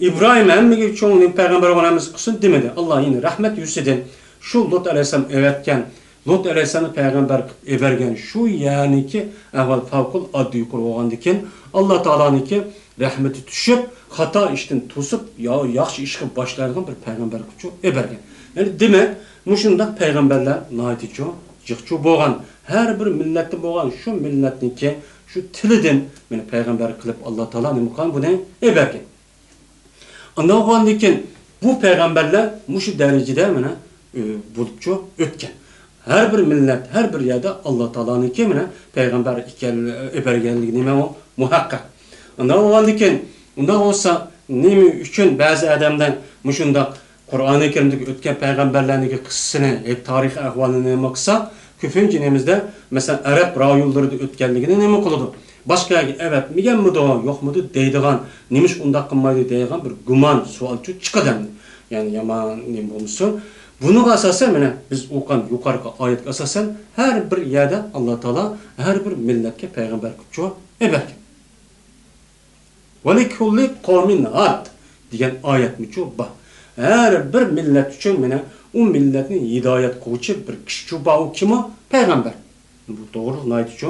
ئىبراھىم ھەممىگە چوڭ پەيغەمبەر بولغان ھەممىسى قىلسۇن دېمىدى. ئاللا يەنە رەھمەت يۈزىسىدىن شۇ لۇت ئەلەيھىسسالام ئەۋەتكەن، لۇت ئەلەيھىسسالامنى پەيغەمبەر قىلىپ ئەبەرگەن شۇ يەرنىڭكى ئەھۋال پەۋقۇلئاددە يۇقىرى بولغاندىكىن، ئاللا تائالانىڭكى رەھمىتى چۈشۈپ، خاتا ئىشتىن توسۇپ، يا-، ياخشى ئىشقا باشلايدىغان بىر پەيغەمبەر قىلىپچۇ ئەبەرگەن. يەنى دېمەك، مۇشۇنداق پەيغەمبەرلەر ناھايىتىچۇ جىقچۇ بولغان. ھەر بىر مىللەتتىن بولغان، شۇ مىللەتنىڭكى شۇ تىلىدىن مانا پەيغەمبەر قىلىپ ئاللا تائالا نېمە قىلغان، بۇنى ئەبەرگەن. ئاندىن بولغاندىن كېيىن بۇ پەيغەمبەرلەر مۇشۇ دەرىجىدە مانا، ئۆ، بولۇپچۇ ئۆتكەن. ھەر بىر مىللەت، ھەر بىر يەردە ئاللا تائالانىڭكى مانا پەيغەمبەر ئىكەن، ئەبەرگەنلىكى نېمە ئۇ؟ مۇھەققەق. ئاندىن بولغاندىن كېيىن، ئۇنداق بولسا نېمە ئۈچۈن بەزى ئادەملەر مۇشۇنداق قۇرئانى كەرىمدىكى ئۆتكەن پەيغەمبەرلەرنىڭكى قىسسىسىنى، ھەم تارىخىي ئەھۋالىنى نېمە قىلساق، كۆپىنچە نېمىزدە، مەسىلەن، ئەرەب رايونلىرىدا ئۆتكەنلىكىنى نېمە قىلىدۇ؟ باشقا يەرگە ئەۋەتمىگەنمىدۇ، يوقمىدۇ دەيدىغان، نېمىش ئۇنداق قىلمايدۇ دەيدىغان بىر گۇمان، سوئالچۇ چىقىدۇ ئەمدى. يەنى يامان نېمە بولمىسۇن. بۇنىڭغا ئاساسەن، مانا بىز ئوقۇغان يۇقىرىقى ئايەتكە ئاساسەن، ھەر بىر يەردە ئاللا تائالا ھەر بىر مىللەتكە پەيغەمبەر قىلىپچۇ ئەبەرگەن. ولكل قوم هاد دېگەن ئايەتمىچۇ بار. ھەر بىر مىللەت ئۈچۈن مانا ئۇ مىللەتنى ھىدايەت قىلغۇچى بىر كىشىچۇ بار، ئۇ كىم ئۇ؟ پەيغەمبەر. بۇ توغرىلىق ناھايىتىچۇ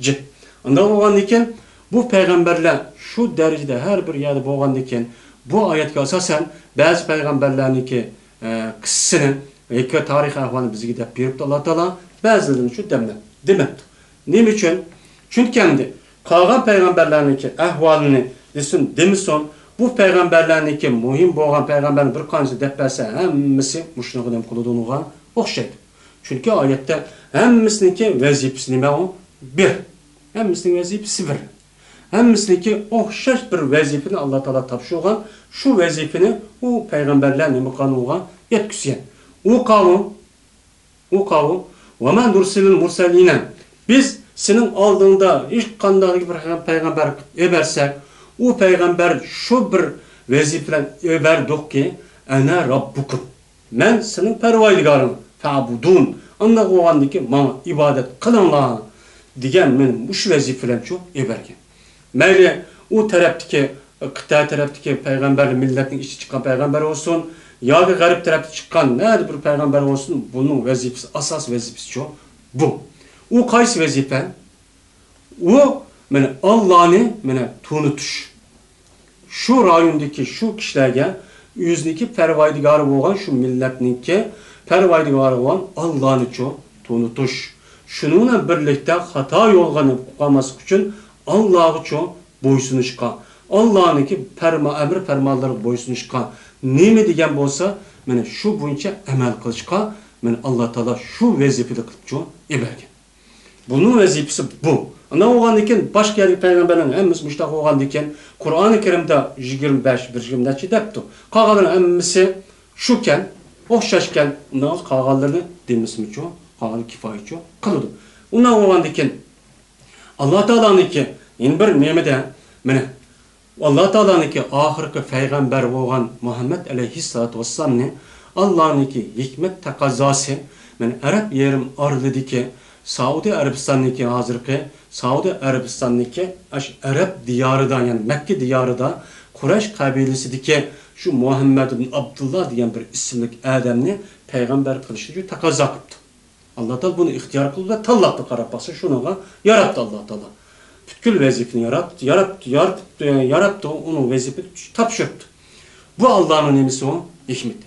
جىق. ئۇنداق بولغاندىن كېيىن بۇ پەيغەمبەرلەر شۇ دەرىجىدە ھەر بىر يەردە بولغاندىن كېيىن بۇ ئايەتكە ئاساسەن بەزى پەيغەمبەرلەرنىڭكى، ئە، قىسسىسىنى ياكى تارىخىي ئەھۋالنى بىزگە دەپ بېرىپتۇ ئاللا تائالا، بەزىلىرىنى شۇ دەملەپ دېمەپتۇ. نېمە ئۈچۈن؟ چۈنكى ئەمدى قالغان پەيغەمبەرلەرنىڭكى ئەھۋالىنى دېسۇن، دېمىسۇن، بۇ پەيغەمبەرلەرنىڭكى مۇھىم بولغان پەيغەمبەرنى بىر قانچىسى دەپ بەرسە، ھەممىسى مۇشۇنىڭغا نېمە قىلىدۇ، ئۇنىڭغا ئوخشايدۇ. چۈنكى ئايەتتە ھەممىسىنىڭكى ۋەزىپىسى نېمە ئۇ؟ بىر. ھەممىسىنىڭ ۋەزىپىسى بىر. ھەممىسىنىڭكى ئوخشاش بىر ۋەزىپىنى ئاللا تائالا تاپشۇرغان، شۇ ۋەزىپىنى ئۇ پەيغەمبەرلەر نېمە قىلغان، ئۇنىڭغا يەتكۈزگەن. ئۇ قاۋۇ، ئۇ قاۋۇ، ۋەما نۇرسىلىل مۇرسەلىنە. بىز سېنىڭ ئالدىڭدا ھېچقانداق بىر پەيغەمبەر ئېبەرسەك، ئۇ پەيغەمبەر شۇ بىر ۋەزىپە بىلەن ئېبەردۇقكى، ئەنە رەببۇكۇم. مەن سېنىڭ پەرۋەردىگارىڭ، فەبۇدۇن، ئانداق بولغاندىكىن ماڭا ئىبادەت قىلىڭلار، دېگەن مېنى مۇشۇ ۋەزىپە بىلەنچۇ ئېبەرگەن. مەيلى ئۇ تەرەپتىكى، قىتئە تەرەپتىكى پەيغەمبەر، مىللەتنىڭ ئىچىدە چىققان پەيغەمبەر بولسۇن، ياكى غەرب تەرەپتە چىققان نەدە بىر پەيغەمبەر بولسۇن، بۇنىڭ ۋەزىپىسى، ئاساس ۋەزىپىسىچۇ بۇ. ئۇ قايسى ۋەزىپە؟ ئۇ، مانا، ئاللانى، مانا، تونۇتۇش. شۇ رايوندىكى شۇ كىشىلەرگە ئۆزىنىڭكى پەرۋايدىگارى بولغان، شۇ مىللەتنىڭكى پەرۋايدىگارى بولغان ئاللانىچۇ تونۇتۇش. شۇنىڭ بىلەن بىرلىكتە خاتا يولغا قالماسلىق ئۈچۈن ئاللاغىچۇ بويسۇنۇشقا، ئاللانىڭكى پەرما-، ئەمر پەرمانلىرىغا بويسۇنۇشقا، نېمە دېگەن بولسا، مانا شۇ بويىچە ئەمەل قىلىشقا، مانا ئاللا تائالا شۇ ۋەزىپىنى قىلىپچۇ ئېبەرگەن. بۇنىڭ ۋەزىپىسى بۇ. ئانداق بولغاندىن كېيىن، باشقا يەردىكى پەيغەمبەرلەرنىڭ ھەممىسى مۇشۇنداق بولغاندىن كېيىن، قۇرئانى كەرىمدە يىگىرمە بەش، بىر يىگىرمە نەچچە دەپتۇ. قالغانلىرى ھەممىسى شۇكەن، ئوخشاشكەن، ئۇنداق قالغانلىرىنى دېمىسىمىچۇ، قالغانلىرى كىفايىچۇ قىلىدۇ. ئۇنداق بولغاندىن كېيىن، ئاللا تائالانىڭكى يەنە بىر نېمىدە، مانا، ئاللا تائالانىڭكى ئاخىرقى پەيغەمبەر بولغان مۇھەممەد ئەلەيھىسسالاتۇ ۋەسسالامنى ئاللانىڭكى ھېكمەت تەقەززاسى، مەن ئەرەب يېرىم ئارىلىدىكى، سائۇدى ئەرەبىستاننىڭكى، ھازىرقى سائۇدى ئەرەبىستاننىڭكى ئاشۇ ئەرەب دىيارىدا، يەنى مەككە دىيارىدا قۇرەيش قەبىلىسىدىكى شۇ مۇھەممەد ئىبن ئابدۇللا دېگەن بىر ئىسىملىك ئادەمنى پەيغەمبەر قىلىشنى تەقەززا قىپتۇ. ئاللا تائالا بۇنى ئىختىيار قىلدى ۋە تاللاپتۇ، قاراپ باقسا شۇنىڭغا ياراتتى ئاللا تائالا. پۈتكۈل ۋەزىپىنى ياراتتى، ياراتتى، يارىتىپتۇ، ياراتتى، ئۇنىڭ ۋەزىپىنى تاپشۇرۇپتۇ. بۇ ئاللانىڭ نېمىسى ئۇ؟ ھېكمىتى.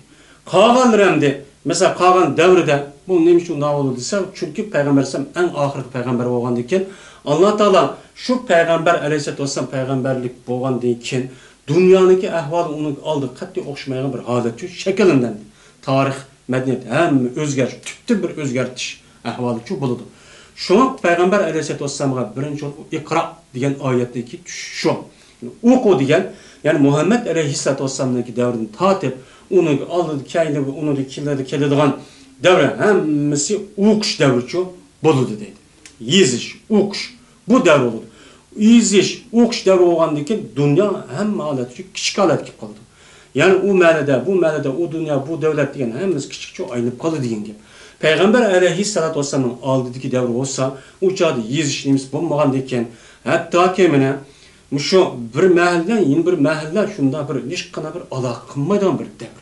قالغانلىرى ئەمدى، مەسىلەن، قالغان دەۋرىدە بۇ نېمە ئۈچۈن ئۇنداق بولدى دېسە، چۈنكى پەيغەمبەر ئەلەيھىسسالام ئەڭ ئاخىرقى پەيغەمبەر بولغاندىن كېيىن، ئاللا تائالا شۇ پەيغەمبەر ئەلەيھىسسالاتۇ ۋەسسالام پەيغەمبەرلىك بولغاندىن كېيىن، دۇنيانىڭكى ئەھۋالى ئۇنىڭ ئالدىغا قەتئىي ئوخشىمايدىغان بىر ھالەتچۇ شەكىللەندى. تارىخ، مەدەنىيەت، ھەممە ئۆزگەرتىش، تۈپتىن بىر ئۆزگەرتىش ئەھۋالىچۇ بولىدۇ. شۇڭا پەيغەمبەر ئەلەيھىسسالاتۇ ۋەسسالامغا بىرىنچى بولۇپ ئىقرا دېگەن ئايەتتىكى چۈشۈش شۇ. ئوقۇ دېگەن، يەنى مۇھەممەد ئەلەيھىسسالاتۇ ۋەسسالامنىڭكى دەۋرىدىن تارتىپ، ئۇنىڭ ئالدىدا، كەينىدە، ئۇنىڭدىن كېيىن كېلىدىغان دەۋر ھەممىسى ئوقۇش دەۋرىچۇ بولىدۇ دەيدۇ. يېزىش، ئوقۇش، بۇ دەۋر بولىدۇ. يېزىش، ئوقۇش دەۋرى بولغاندىن كېيىن دۇنيا ھەممە ھالەتتە كىچىك ھالەتكە كېلىپ قالىدۇ. يەنى ئۇ مەنىدە، بۇ مەنىدە، ئۇ دۇنيا، بۇ دۆلەت دېگەن ھەممىسى كىچىكچە ئايلىنىپ قالىدۇ دېگەن گەپ. پەيغەمبەر ئەلەيھىسسالاتۇ ۋەسسالامنىڭ ئالدىدىكى دەۋر بولسا، ئۇ چاغدا يېزىش نېمىسى بولمىغاندىكىن، ھەتتاكى مانا مۇشۇ بىر مەھەللە، يەنە بىر مەھەللە شۇنداق بىر ھېچقانداق بىر ئالاقە قىلمايدىغان بىر دەۋر.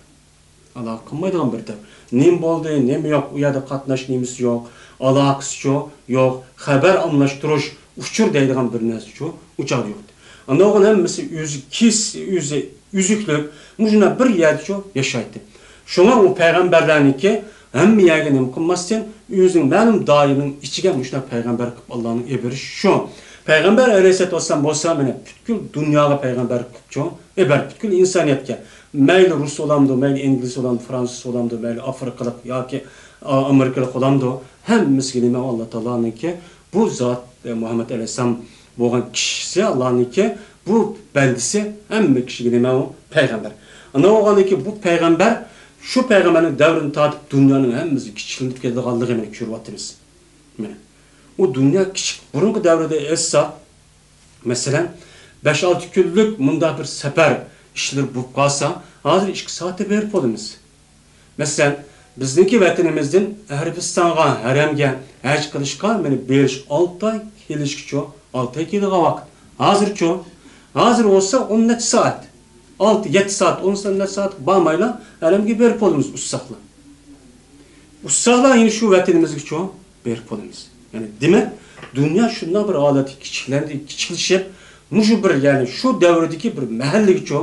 ئالاقە قىلمايدىغان بىر دەۋر. نېمە بولدى، نېمە يوق، ئۇ يەردە قاتناش نېمىسى يوق، ئالاقىسىچۇ يوق، خەۋەر ئالماشتۇرۇش، ئۇچۇر دەيدىغان بىر نەرسىچۇ ئۇ چاغدا يوق ئىدى. ئاندىن ئالغان ھەممىسى ئۆزى كېس-، ئۆزى ئۈزۈكلۈك، مۇشۇنداق بىر يەردىچۇ ياشايتتى. شۇڭا ئۇ پەيغەمبەرلەرنىڭكى ھەممە يەرگە نېمە قىلماستىن، ئۆزىنىڭ مەلۇم دائىرىنىڭ ئىچىگە مۇشۇنداق پەيغەمبەر قىلىپ ئاللانىڭ ئېبىرىشى شۇ. پەيغەمبەر ئەلەيھىسسالاتۇ ۋەسسالام بولسا، مانا، پۈتكۈل دۇنياغا پەيغەمبەر قىلىپچۇ، ئېبەر پۈتكۈل ئىنسانىيەتكە. مەيلى رۇس بولامدۇ، مەيلى ئىنگلىز بولامدۇ، فرانسۇز بولامدۇ، مەيلى ئافرىقىلىق ياكى ئا-، ئامېرىكىلىق بولامدۇ، ھەممىسىگە نېمە ئاللا تائالانىڭكى بۇ زات، ئە، مۇھەممەد ئەلەيھىسسالام بولغان كىشىسى ئاللانىڭكى بۇ بەندىسى، ھەممە كىشىگە نېمە ئۇ؟ پەيغەمبەر. ئانداق بولغاندىكىن بۇ پەيغەمبەر، شۇ پەيغەمبەرنىڭ دەۋرىدىن تارتىپ دۇنيانىڭ ھەممىسى كىچىكلىنىپ كېلىدىغانلىقىنى مانا كۆرۈۋاتىمىز. مانا ئۇ دۇنيا كىچىك. بۇرۇنقى دەۋردە ئېيتساق، مەسىلەن، بەش-ئالتە كۈنلۈك مۇنداق بىر سەپەر ئىشلىرى بولۇپ قالسا، ھازىر ئىككى سائەتتە بېرىپ بولىمىز. مەسىلەن، بىزنىڭكى ۋەتىنىمىزدىن ئەرەبىستانغا، ھەرەمگە ھەج قىلىشقا مانا بېرىش ئالتە ئاي، كېلىشكىچۇ ئالتە ئاي كېتىدىغان ۋاقىت. ھازىرچۇ؟ ھازىر بولسا ئون نەچچە سائەت، ئالتە، يەتتە سائەت، ئون نەچچە سائەت بارمايلا ھەرەمگە بېرىپ بولىمىز ئۇسساقلا. ئۇسساقلا يەنە شۇ ۋەتىنىمىزگىچۇ بېرىپ بولىمىز. يەنى دېمەك، دۇنيا شۇنداق بىر ھالەتتە كىچىكلەندى، كىچىكلىشىپ، مۇشۇ بىر، يەنى شۇ دەۋردىكى بىر مەھەللىگىچۇ،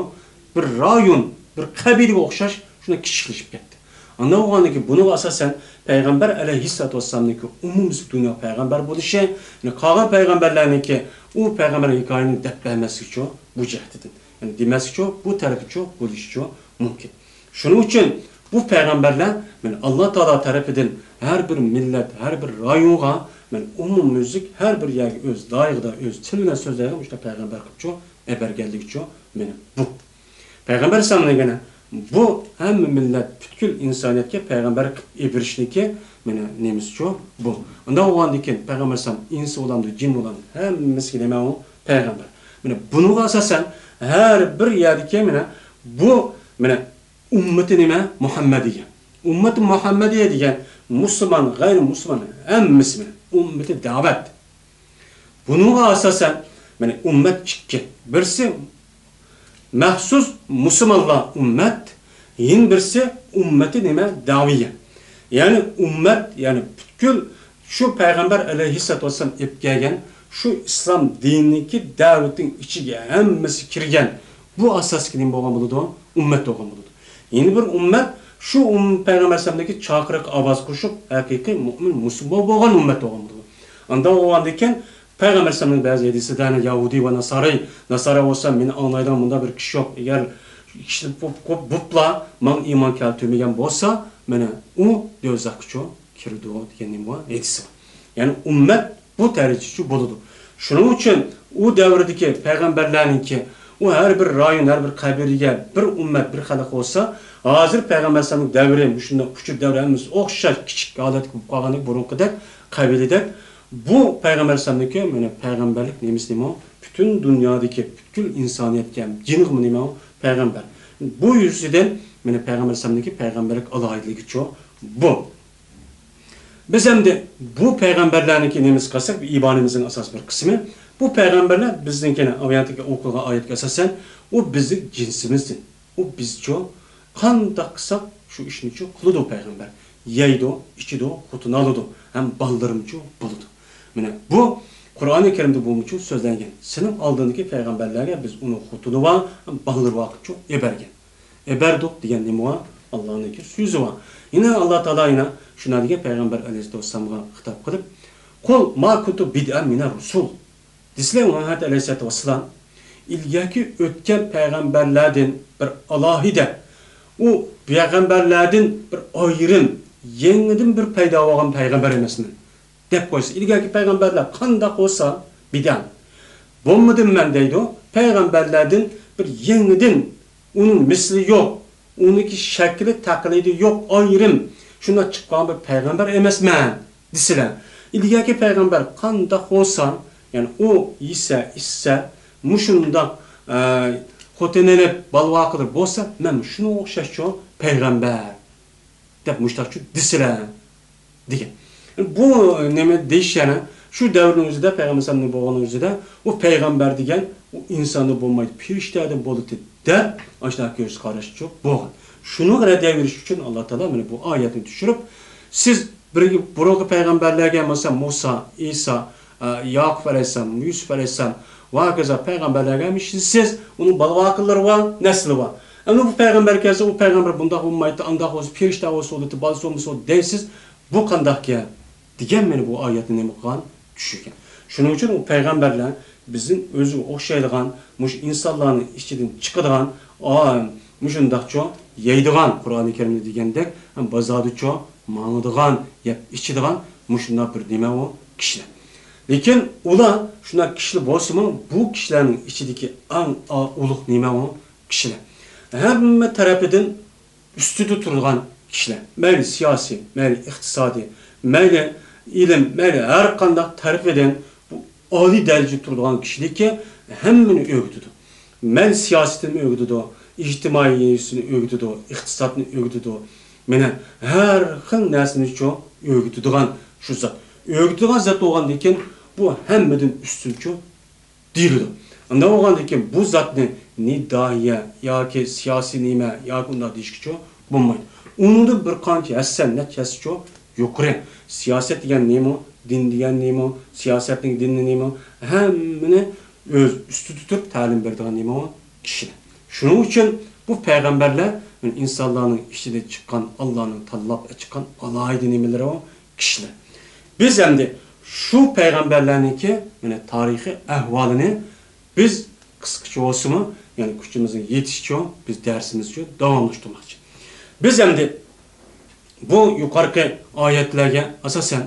بىر رايون، بىر قەبىلىگە ئوخشاش شۇنداق كىچىكلىشىپ كەتتى. ئانداق بولغاندىكىن بۇنىڭغا ئاساسەن پەيغەمبەر ئەلەيھىسسالاتۇ ۋەسسالامنىڭكى ئومۇميۈزلۈك دۇنيا پەيغەمبەر بولۇشى، يەنى قالغان پەيغەمبەرلەرنىڭكى ئۇ پەيغەمبەر ھېكايىنى دەپ بەرمەسلىكىچۇ بۇ جەھەتتىن. يەنى دېمەسلىكىچۇ، بۇ تەرىپىچۇ بولۇشىچۇ مۇمكىن. شۇنىڭ ئۈچۈن بۇ پەيغەمبەرلەر، مانا، ئاللا تائالا تەرىپىدىن ھەر بىر مىللەت، ھەر بىر رايونغا، مانا، ئومۇميۈزلۈك ھەر بىر يەرگە ئۆز دائىرىدە، ئۆز تىلى بىلەن سۆزلەيدىغان مۇشۇنداق پەيغەمبەر قىلىپچۇ ئەبەرگەنلىكىچۇ، مانا، بۇ. پەيغەمبەر ئەلەيھىسسالام دېگەنە، بۇ ھەممە مىللەت، پۈتكۈل ئىنسانىيەتكە پەيغەمبەر قىلىپ ئېبىرىشنىكى، مانا، نېمىسىچۇ بۇ. ئۇنداق بولغاندىكىن پەيغەمبەر ئەلەيھىسسالام ئىنس بولامدۇ، جىن بولامدۇ، ھەممىسىگە نېمە ئۇ؟ پەيغەمبەر. مانا، بۇنىڭغا ئاساسەن ھەر بىر يەردىكى، مانا، بۇ، مانا، ئۈممىتى نېمە؟ مۇھەممەدىيە. ئۈممىتى مۇھەممەدىيە دېگەن مۇسۇلمان، غەيرىي مۇسۇلمان ھەممىسى مانا ئۈممىتى دەۋەت. بۇنىڭغا ئاساسەن، مانا، ئۈممەت ئىككى. بىرسى مەخسۇس مۇسۇلمانلار ئۈممەت، يەنە بىرسى ئۈممىتى نېمە؟ دەۋىيە. يەنى ئۈممەت، يەنى پۈتكۈل شۇ پەيغەمبەر ئەلەيھىسسالاتۇ ۋەسسالام ئېلىپ كەلگەن شۇ ئىسلام دىنىنىڭكى دەۋىتىنىڭ ئىچىگە ھەممىسى كىرگەن بۇ ئاساسلىق نېمە بولغان بولىدۇ؟ ئۈممەت بولغان بولىدۇ. يەنە بىر ئۈممەت شۇ ئۈم-، پەيغەمبەر ئەلەيھىسسالامدىكى چاقىرىققا ئاۋاز قوشۇپ، ھەقىقىي مۇئمىن، مۇسۇلمان بولغان ئۈممەت بولغان بولىدۇ. ئانداق بولغاندىكىن، پەيغەمبەر ئەلەيھىسسالامنىڭ بەزى ھەدىسىدە، يەھۇدىي ۋە ناسارا، ناسارا بولسا مېنى ئاڭلايدىغان مۇنداق بىر كىشى يوق. ئەگەر كىشىلىك بوپ، بوپ، بوپلا ماڭا ئىمان كەلتۈرمىگەن بولسا، مانا ئۇ دوزاخقىچۇ كىرىدۇ دېگەن نېمە بار؟ ھەدىسى بار. يەنى ئۈممەت بۇ دەرىجىچۇ بولىدۇ. شۇنىڭ ئۈچۈن ئۇ دەۋردىكى پەيغەمبەرلەرنىڭكى، ئۇ ھەر بىر رايون، ھەر بىر قەبىلىگە بىر ئۈممەت، بىر خەلق بولسا، ھازىر پەيغەمبەر ئەلەيھىسسالامنىڭ دەۋرى، مۇشۇنداق ئۇچۇر دەۋرى ھەممىسى ئوخشاش كىچىك ھالەتتە بولۇپ قالغاندەك، بۇرۇنقىدەك، قەبىلىدەك، بۇ پەيغەمبەر ئەلەيھىسسالامنىڭكى، مانا، پەيغەمبەرلىك نېمىسى نېمە؟ پۈتۈن دۇنيادىكى پۈتكۈل ئىنسانىيەتكە، جىنغىمۇ نېمە؟ پەيغەمبەر. بۇ يۈزىدىن مانا پەيغەمبەر ئەلەيھىسسالامنىڭكى پەيغەمبەرلىك ئالاھىدىلىكىچۇ بۇ. بىز ئەمدى بۇ پەيغەمبەرلەرنىڭكى نېمىسى قىلساق، ئىمانىمىزنىڭ ئاساسىي بىر قىسمى. بۇ پەيغەمبەرلەر بىزنىڭكى ئايەتتىكى ئوقۇلغان ئايەتكە ئاساسەن، ئۇ بىزنىڭ جىنسىمىزدىن. ئۇ بىزچۇ قانداق قىلساق، شۇ ئىشنىچۇ قىلىدۇ پەيغەمبەر. يەيدۇ، ئىچىدۇ، خوتۇن ئالىدۇ، ھەم بالىلىرىمچۇ بولىدۇ. مانا بۇ قۇرئانى كەرىمدە بۇمۇچۇ سۆزلەنگەن. سېنىڭ ئالدىڭدىكى پەيغەمبەرلەرگە بىز ئۇنىڭ خوتۇنى بار، ھەم بالىلىرى بار قىلىپچۇ ئېبەرگەن. ئېبەردۇق دېگەن نېمە بار؟ ئاللانىڭكى سۆزى بار. يەنە ئاللا تائالا يەنە شۇنداق دېگەن پەيغەمبەر ئەلەيھىسسالامغا خىتاب قىلىپ، قۇل ما كۇنتۇ بىدئەن مىنەر رۇسۇل. دېسىلە، مۇھەممەد ئەلەيھىسسالاتۇ ۋەسسالام ئىلگەركى ئۆتكەن پەيغەمبەرلەردىن بىر ئالاھىدە، ئۇ پەيغەمبەرلەردىن بىر ئايرىم، يېڭىدىن بىر پەيدا بولغان پەيغەمبەر ئەمەسمەن، دەپ قويسا، ئىلگەركى پەيغەمبەرلەر قانداق بولسا، بىدئەن بولمىدىم مەن دەيدۇ، پەيغەمبەرلەردىن بىر يېڭىدىن، ئۇنىڭ مىسلى يوق، ئۇنىڭكى شەكلى تەقلىدى يوق، ئايرىم، شۇنداق چىققان بىر پەيغەمبەر ئەمەسمەن. دېسىلە، ئىلگەركى پەيغەمبەر قانداق بولسا، يەنى ئۇ يېسە، ئىچسە، مۇشۇنداق، ئە، خوتۇن ئېلىپ، بالا-ۋاقىلىرى بولسا، مەن شۇنىڭغا ئوخشاشچۇ پەيغەمبەر، دەپ مۇشتاقچۇ دېسىلە، دېگەن. بۇ نېمە دېيىش يەنى، شۇ دەۋرنىڭ ئۆزىدە، پەيغەمبەر ئەلەيھىسسالامنىڭ بولغان ئۆزىدە، ئۇ پەيغەمبەر دېگەن، ئۇ ئىنساندىن بولمايدۇ، پېرىشتىلەردىن بولىدۇ، دەپ، ئاشۇنداق كۆز قاراشچۇ بولغان. شۇنىڭغا رەددىيە بېرىش ئۈچۈن ئاللا تائالا مانا بۇ ئايەتنى چۈشۈرۈپ، سىز بىر بۇرۇنقى پەيغەمبەرلەرگە، مەسىلەن، مۇسا، ئىسا، ئە، ياقۇپ ئەلەيھىسسالام، يۈسۈپ ئەلەيھىسسالام ۋە ھاكازا پەيغەمبەرلەرگە ھەمىشە سىز ئۇنىڭ بالا-ۋاقىلىرى بار، نەسلى بار. ئەمما بۇ پەيغەمبەر كەلسە، ئۇ پەيغەمبەر بۇنداق بولمايتتى، ئانداق بولسا، پېرىشتە بولسا بولىدۇ، بالىسى بولمىسا بولىدۇ دەيسىز. بۇ قانداق گەپ؟ دېگەن مانا بۇ ئايەتنى نېمە قىلغان؟ چۈشۈرگەن. شۇنىڭ ئۈچۈن ئۇ پەيغەمبەرلەر بىزدىن ئۆزىگە ئوخشايدىغان، مۇشۇ ئىنسانلارنىڭ ئىچىدىن چىقىدىغان، ئا، مۇشۇنداقچۇ يەيدىغان، قۇرئانى كەرىمدە دېگەندەك، بازاردىچۇ ماڭىدىغان، يەپ ئىچىدىغان مۇشۇنداق بىر نېمە ئۇ كىشىلەر. لېكىن ئۇلار شۇنداق كىشىلەر بولسىمۇ، بۇ كىشىلەرنىڭ ئىچىدىكى ئەڭ ئا-، ئۇلۇغ نېمە ئۇ كىشىلەر. ھەممە تەرىپىدىن ئۈستىدە تۇرىدىغان كىشىلەر، مەيلى سىياسىي، مەيلى ئىقتىسادىي، مەيلى ئىلىم، مەيلى ھەر قانداق تەرىپىدىن بۇ ئالىي دەرىجىدە تۇرىدىغان كىشىلىككە ھەممىنى ئۆگىتىدۇ. مەيلى سىياسىتىنى ئۆگىتىدۇ، ئىجتىمائىيىتىنى ئۆگىتىدۇ، ئىقتىسادنى ئۆگىتىدۇ. مانا ھەر خىل نەرسىنىچۇ ئۆگىتىدىغان شۇ زات. ئۆگىتىدىغان زات بولغاندىن كېيىن بۇ ھەممىدىن ئۈستۈنچۇ دېيىلىدۇ. ئۇنداق بولغاندىن كېيىن بۇ زاتنى نى داھىيە ياكى سىياسىي نېمە ياكى ئۇنداق دېيىشكىچۇ بولمايدۇ. ئۇنىڭدىن بىر قانچە ھەسسە، نەچچە ھەسسىچۇ يۇقىرى. سىياسەت دېگەن نېمە؟ دىن دېگەن نېمە؟ سىياسەتنىڭ دىنى نېمە؟ ھەممىنى ئۆز ئۈستىدە تۇرۇپ تەلىم بېرىدىغان نېمە؟ كىشىلەر. شۇنىڭ ئۈچۈن بۇ پەيغەمبەرلەر ئىنسانلارنىڭ ئىچىدىن چىققان، ئاللانىڭ تاللاپ چىققان ئالاھىدە نېمىلىرى ئۇ كىشىلەر. بىز ئەمدى شۇ پەيغەمبەرلەرنىڭكى، مانا، تارىخىي ئەھۋالىنى بىز قىسقىچە بولسىمۇ، يەنى كۈچىمىزنىڭ يېتىشىچە بىز دەرسىمىزنى داۋاملاشتۇرماقچى. بىز ئەمدى بۇ يۇقىرىقى ئايەتلەرگە ئاساسەن،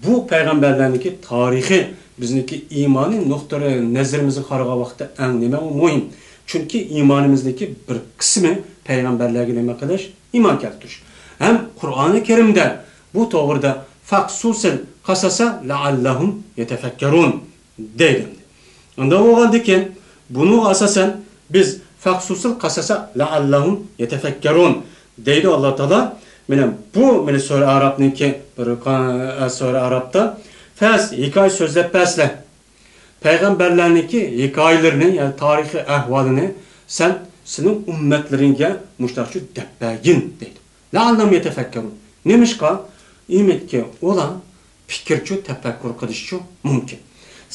بۇ پەيغەمبەرلەرنىڭكى تارىخى بىزنىڭكى ئىمانىي نۇقتىئى نەزىرىمىزگە قارىغان ۋاقىتتا ئەڭ نېمە ئۇ مۇھىم. چۈنكى ئىمانىمىزنىڭكى بىر قىسمى پەيغەمبەرلەرگە نېمە قىلىش؟ ئىمان كەلتۈرۈش. ھەم قۇرئانى كەرىمدە بۇ توغرىدا فەقسۇسىل قەسەسە لەئەللەھۇم يەتەفەككەرۇن دەيدۇ. ئۇنداق بولغاندىكىن، بۇنىڭغا ئاساسەن بىز فەقسۇسىل قەسەسە لەئەللەھۇم يەتەفەككەرۇن دەيدۇ ئاللا تائالا. مانا بۇ، مانا سۈرە ئەرابنىڭكى بىر، ئە، سۈرە ئەرابتا فەس ھېكايە سۆزلەپ بەرسىلە. پەيغەمبەرلەرنىڭكى ھېكايىلىرىنى، يەنى تارىخىي ئەھۋالىنى سەن سېنىڭ ئۈممەتلىرىڭگە مۇشۇنداقچۇ دەپ بەرگىن دەيدۇ. لەئەللەھۇم يەتەفەككەرۇن. نېمىشقا؟ ئۈمىدكى ئۇلار پىكىرچۇ، تەپەككۇر قىلىشچۇ مۇمكىن.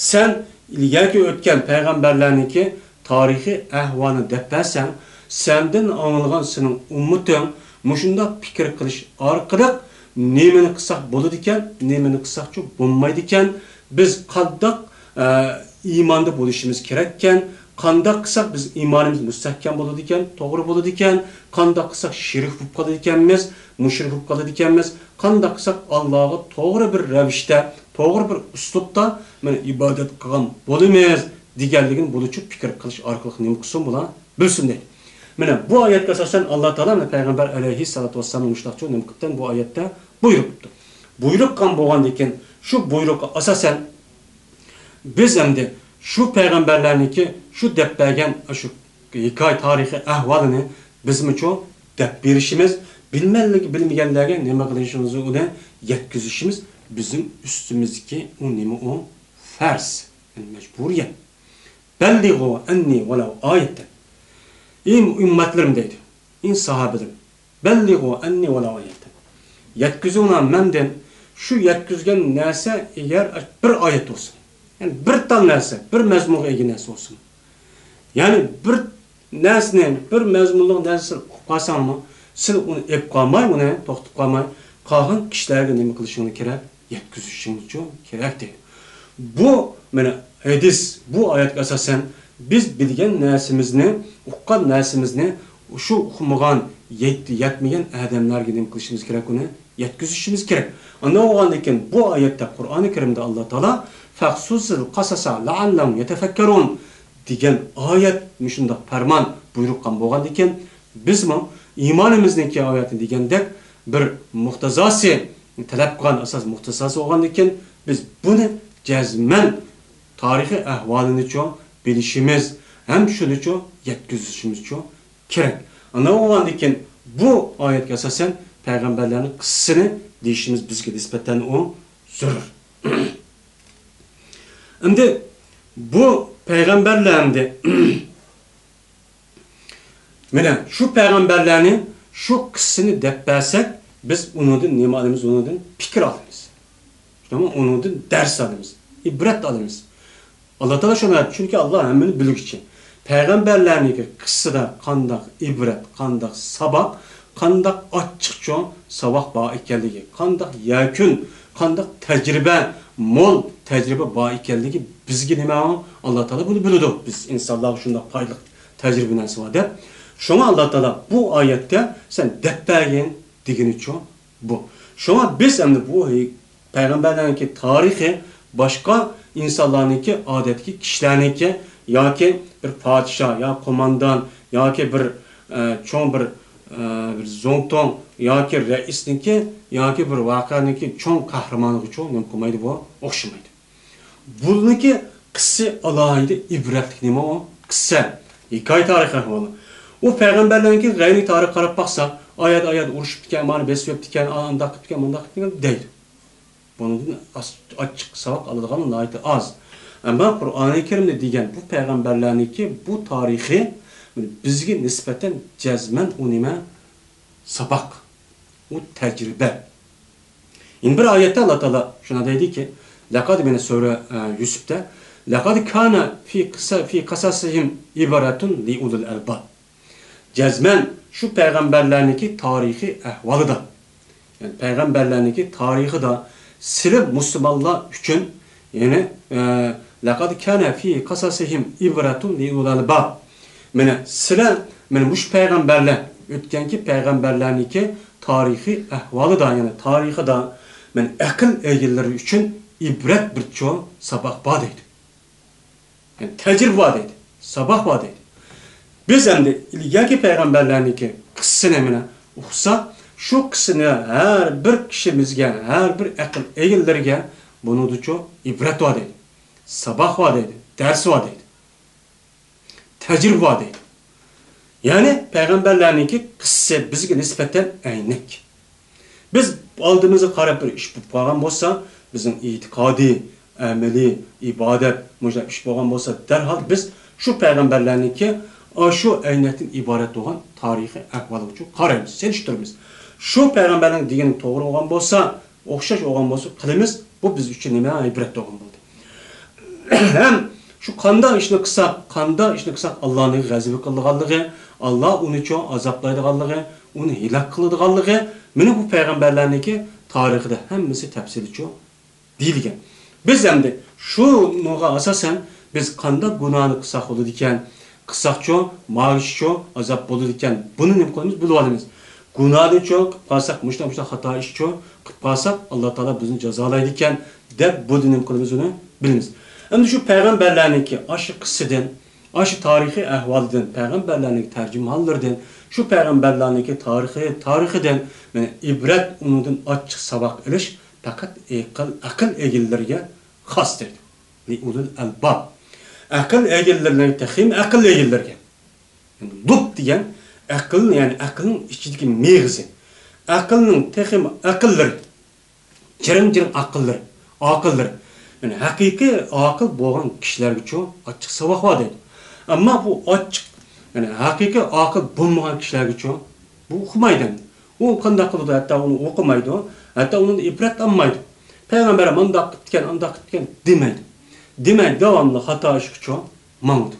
سەن ئىلگەركى ئۆتكەن پەيغەمبەرلەرنىڭكى تارىخىي ئەھۋالىنى دەپ بەرسەڭ، سەندىن ئاڭلىغان سېنىڭ ئۈممىتىڭ مۇشۇنداق پىكىر قىلىش ئارقىلىق، نېمىنى قىلساق بولىدىكەن، نېمىنى قىلساقچۇ بولمايدىكەن، بىز قانداق، ئە، ئىماندا بولۇشىمىز كېرەككەن، قانداق قىلساق بىز ئىمانىمىز مۇستەھكەم بولىدىكەن، توغرا بولىدىكەن، قانداق قىلساق شېرىك بولۇپ قالىدىكەنمىز، مۇشرىك بولۇپ قالىدىكەنمىز، قانداق قىلساق ئاللاغا توغرا بىر رەۋىشتە، توغرا بىر ئۇسلۇبتا مانا ئىبادەت قىلغان بولىمىز دېگەنلىكىنى بۇلىچۇ پىكىر قىلىش ئارقىلىق نېمە قىلسۇن بۇلار بىلسۇن دەيدۇ. مانا بۇ ئايەتكە ئاساسەن ئاللا تائالا مانا پەيغەمبەر ئەلەيھىسسالاتۇ ۋەسسالامنى مۇشۇنداقچۇ نېمە قىپتۇ، بۇ ئايەتتە بۇيرۇق قىپتۇ. بۇيرۇق قىلغان بولغاندىن كېيىن شۇ بۇيرۇققا ئاساسەن بىز ئەمدى شۇ پەيغەمبەرلەرنىڭكى شۇ دەپ بەرگەن شۇ ھېكايە تارىخىي ئەھۋالىنى بىزمۇچۇ دەپ بېرىشىمىز، بىلمەنلىك-، بىلمىگەنلەرگە نېمە قىلىشىمىز، ئۇنى يەتكۈزۈشىمىز بىزنىڭ ئۈستىمىزدىكى ئۇ نېمە ئۇ؟ پەرز، يەنى مەجبۇرىيەت. بەللىغۇ ئەننى ۋەلەۋ ئايەتەن. ئى ئۈممەتلىرىم دەيدۇ، ئى ساھابىلىرىم، بەللىغۇ ئەننى ۋەلەۋ ئايەتەن. يەتكۈزۈڭلار مەندىن شۇ يەتكۈزگەن نەرسە ئەگەر بىر ئايەت بولسۇن. يەنى بىر تال نەرسە، بىر مەزمۇنغا ئىگە نەرسە بولسۇن. يەنى بىر نەرسىنى، بىر مەزمۇنلۇق نەرسىنى ئۇقۇپ قالساڭمۇ، سىلەر ئۇنى ئېلىپ قالماي، ئۇنى توختىتىپ قالماي، قالغان كىشىلەرگە نېمە قىلىشىڭلار كېرەك؟ يەتكۈزۈشىڭلارچۇ كېرەك دەيدۇ. بۇ، مانا، ھەدىس، بۇ ئايەتكە ئاساسەن، بىز بىلگەن نەرسىمىزنى، ئۇققان نەرسىمىزنى شۇ ئۇقمىغان، يەت-، يەتمىگەن ئادەملەرگە نېمە قىلىشىمىز كېرەك؟ ئۇنى يەتكۈزۈشىمىز كېرەك. ئانداق بولغاندىكىن، بۇ ئايەتتە، قۇرئانى كەرىمدە ئاللا تائالا «فەقسۇسىل قەسەسە لەئەللەھۇم يەتەفەككەرۇن» دېگەن ئايەت مۇشۇنداق پەرمان، بۇيرۇق قىلغان بولغاندىكىن، بىزمۇ ئىمانىمىزنىڭكى ئايەتنى دېگەندەك بىر مۇقتەزاسى، تەلەپ قىلغان ئاساس مۇقتەزاسى بولغاندىكىن، بىز بۇنى جەزمەن تارىخىي ئەھۋالىنىچۇ بىلىشىمىز ھەم شۇنىچۇ يەتكۈزۈشىمىزچۇ كېرەك. ئانداق بولغاندىكىن، بۇ ئايەتكە ئاساسەن پەيغەمبەرلەرنىڭ قىسسىسىنى دېيىشىمىز بىزگە نىسبەتەن ئۇ زۆرۈر. ئەمدى بۇ پەيغەمبەرلەر ئەمدى، مانا شۇ پەيغەمبەرلەرنى شۇ قىسسىنى دەپ بەرسەك، بىز ئۇنىڭدىن نېمە ئالىمىز؟ ئۇنىڭدىن پىكىر ئالىمىز. شۇنداقمۇ؟ ئۇنىڭدىن دەرس ئالىمىز، ئىبرەت ئالىمىز. ئاللا تائالا شۇنى، چۈنكى ئاللا ھەممىنى بىلگۈچى. پەيغەمبەرلەرنىڭكى قىسسىدا قانداق ئىبرەت، قانداق ساۋاق، قانداق ئاچچىق چوڭ ساۋاق بار ئىكەنلىكى، قانداق يەكۈن، قانداق تەجرىبە، مول تەجرىبە بار ئىكەنلىكى بىزگە نېمە؟ ئاللا تائالا بۇنى بىلىدۇ. بىز ئىنسانلارغا شۇنداق پايدىلىق تەجرىبە نەرسە بار دەپ. شۇڭا ئاللا تائالا بۇ ئايەتتە سەن دەپ بەرگىن دېگىنىچۇ بۇ. شۇڭا بىز ئەمدى بۇ پەيغەمبەرلەرنىڭكى تارىخى باشقا ئىنسانلارنىڭكى، ئادەتتىكى كىشىلەرنىڭكى ياكى بىر پادىشاھ يا قوماندان ياكى بىر، ئە، چوڭ بىر، ئە، بىر زۇڭتۇڭ ياكى رەئىسنىڭكى ياكى بىر ۋەقەنىڭكى چوڭ قەھرىمانىغىچۇ نېمە قىلمايدۇ بۇ؟ ئوخشىمايدۇ. بۇنىڭكى قىسسە ئالاھىدە ئىبرەتلىك نېمە ئۇ؟ قىسسە، ھېكايە، تارىخىي ئەھۋال. ئۇ پەيغەمبەرلەرنىڭكى غەيرىي تارىخ قاراپ باقساق، ئايەت-ئايەت ئۇرۇشۇپتىكەن، مانا بېسىپ ئۆپتىكەن، ئانداق قىپتىكەن، مۇنداق قىپتىكەن دەيدۇ. بۇنىڭدىن ئاچ-، ئاچچىق ساۋاق ئالىدىغان ناھايىتى ئاز. ئەمما قۇرئانى كەرىمدە دېگەن بۇ پەيغەمبەرلەرنىڭكى بۇ تارىخى بىزگە نىسبەتەن جەزمەن ئۇ نېمە؟ ساۋاق. ئۇ تەجرىبە. يەنە بىر ئايەتتە ئاللا تائالا شۇنداق دەيدىكى، لەقەد، مانا سۈرە، ئە، يۈسۈپتە، لەقەد كانە فى قىسە-، فى قەسەسىھىم ئىبرەتۇن لىئۇلىل ئەلباب. جەزمەن شۇ پەيغەمبەرلەرنىڭكى تارىخىي ئەھۋالىدا، يەنى پەيغەمبەرلەرنىڭكى تارىخىدا سىلى مۇسۇلمانلار ئۈچۈن، يەنى، ئە، لەقەد كانە فى قەسەسىھىم ئىبرەتۇن لىئۇلىل ئەلباب. مانا سىلە، مانا مۇشۇ پەيغەمبەرلەر، ئۆتكەنكى پەيغەمبەرلەرنىڭكى تارىخىي ئەھۋالىدا، يەنى تارىخىدا، مانا ئەقىل ئىگىلىرى ئۈچۈن ئىبرەت بىر چوڭ ساۋاق بار دەيدۇ. يەنى تەجرىبە بار دەيدۇ، ساۋاق بار دەيدۇ. بىز ئەمدى ئىلگەركى پەيغەمبەرلەرنىڭكى قىسسىسىنى مانا ئۇقساق، شۇ قىسسىنى ھەر بىر كىشىمىزگە، ھەر بىر ئەقىل ئىگىلىرىگە بۇنىڭدىچۇ ئىبرەت بار دەيدۇ، ساۋاق بار دەيدۇ، دەرس بار دەيدۇ. تەجرىبە بار دەيدۇ. يەنى پەيغەمبەرلەرنىڭكى قىسسىسى بىزگە نىسبەتەن ئەينەك. بىز ئالدىمىزغا قاراپ بىر ئىش بولۇپ قالغان بولسا، بىزنىڭ ئېتىقادىي، ئەمەلىي، ئىبادەت، مۇشۇنداق ئىش بولغان بولسا، دەرھال بىز شۇ پەيغەمبەرلەرنىڭكى ئاشۇ ئەينەكتىن ئىبارەت بولغان تارىخىي ئەھۋالىغىچۇ قارايمىز، سېلىشتۇرىمىز. شۇ پەيغەمبەرنىڭ دېگىنى توغرا بولغان بولسا، ئوخشاش بولغان بولسا قىلىمىز، بۇ بىز ئۈچۈن نېمە؟ ئىبرەت بولغان بولدى. ھەم شۇ قانداق ئىشنى قىلساق، قانداق ئىشنى قىلساق ئاللانىڭ غەزىپى قىلىدىغانلىقى، ئاللا ئۇنىچۇ ئازابلايدىغانلىقى، ئۇنى ھېلاك قىلىدىغانلىقى، مانا بۇ پەيغەمبەرلەرنىڭكى تارىخىدا ھەممىسى تەپسىلىيچۇ دېيىلگەن. بىز ئەمدى شۇنىڭغا ئاساسەن بىز قانداق گۇناھنى قىلساق بولىدىكەن، قىلساقچۇ، ماۋۇ ئىشچۇ ئازاب بولىدىكەن، بۇنى نېمە قىلىمىز؟ بىلىۋالىمىز. گۇناھنىچۇ قىلىپ قالساق، مۇشۇنداق، مۇشۇنداق خاتا ئىشچۇ قىلىپ قالساق، ئاللا تائالا بىزنى جازالايدىكەن، دەپ بۇنى نېمە قىلىمىز؟ ئۇنى بىلىمىز. ئەمدى شۇ پەيغەمبەرلەرنىڭكى ئاشۇ قىسسىدىن، ئاشۇ تارىخىي ئەھۋالىدىن، پەيغەمبەرلەرنىڭكى تەرجىمىھاللىرىدىن، شۇ پەيغەمبەرلەرنىڭكى تارىخى، تارىخىدىن، مانا، ئىبرەت، ئۇنىڭدىن ئاچچىق ساۋاق ئېلىش پەقەت ئەقىل، ئەقىل ئىگىلىرىگە خاس دەيدۇ. لىئۇلۇل ئەلباب. ئەقىل ئىگىلىرىنىڭ تېخىمۇ ئەقىل ئىگىلىرىگە. يەنى لۇب دېگەن ئەقىل، يەنى ئەقىلنىڭ ئىچىدىكى مېغىزى، ئەقىلنىڭ تېخىمۇ ئەقىللىرى، جىرىڭ-جىرىڭ ئەقىللىرى، ئاقىللىرى. يەنى ھەقىقىي ئاقىل بولغان كىشىلەرگىچۇ ئاچچىق ساۋاق بار دەيدۇ. ئەمما بۇ ئاچچىق، يەنى ھەقىقىي ئاقىل بولمىغان كىشىلەرگىچۇ بۇ ئۇقمايدۇ ئەمدى. ئۇ قانداق قىلىدۇ؟ ھەتتا ئۇنى ئوقۇمايدۇ، ھەتتا ئۇنىڭدىن ئىبرەت ئالمايدۇ. پەيغەمبەر مۇنداق قىپتىكەن، ئانداق قىپتىكەن دېمەيدۇ. دېمەي، داۋاملىق خاتا ئىشقىچۇ ماڭىدۇ.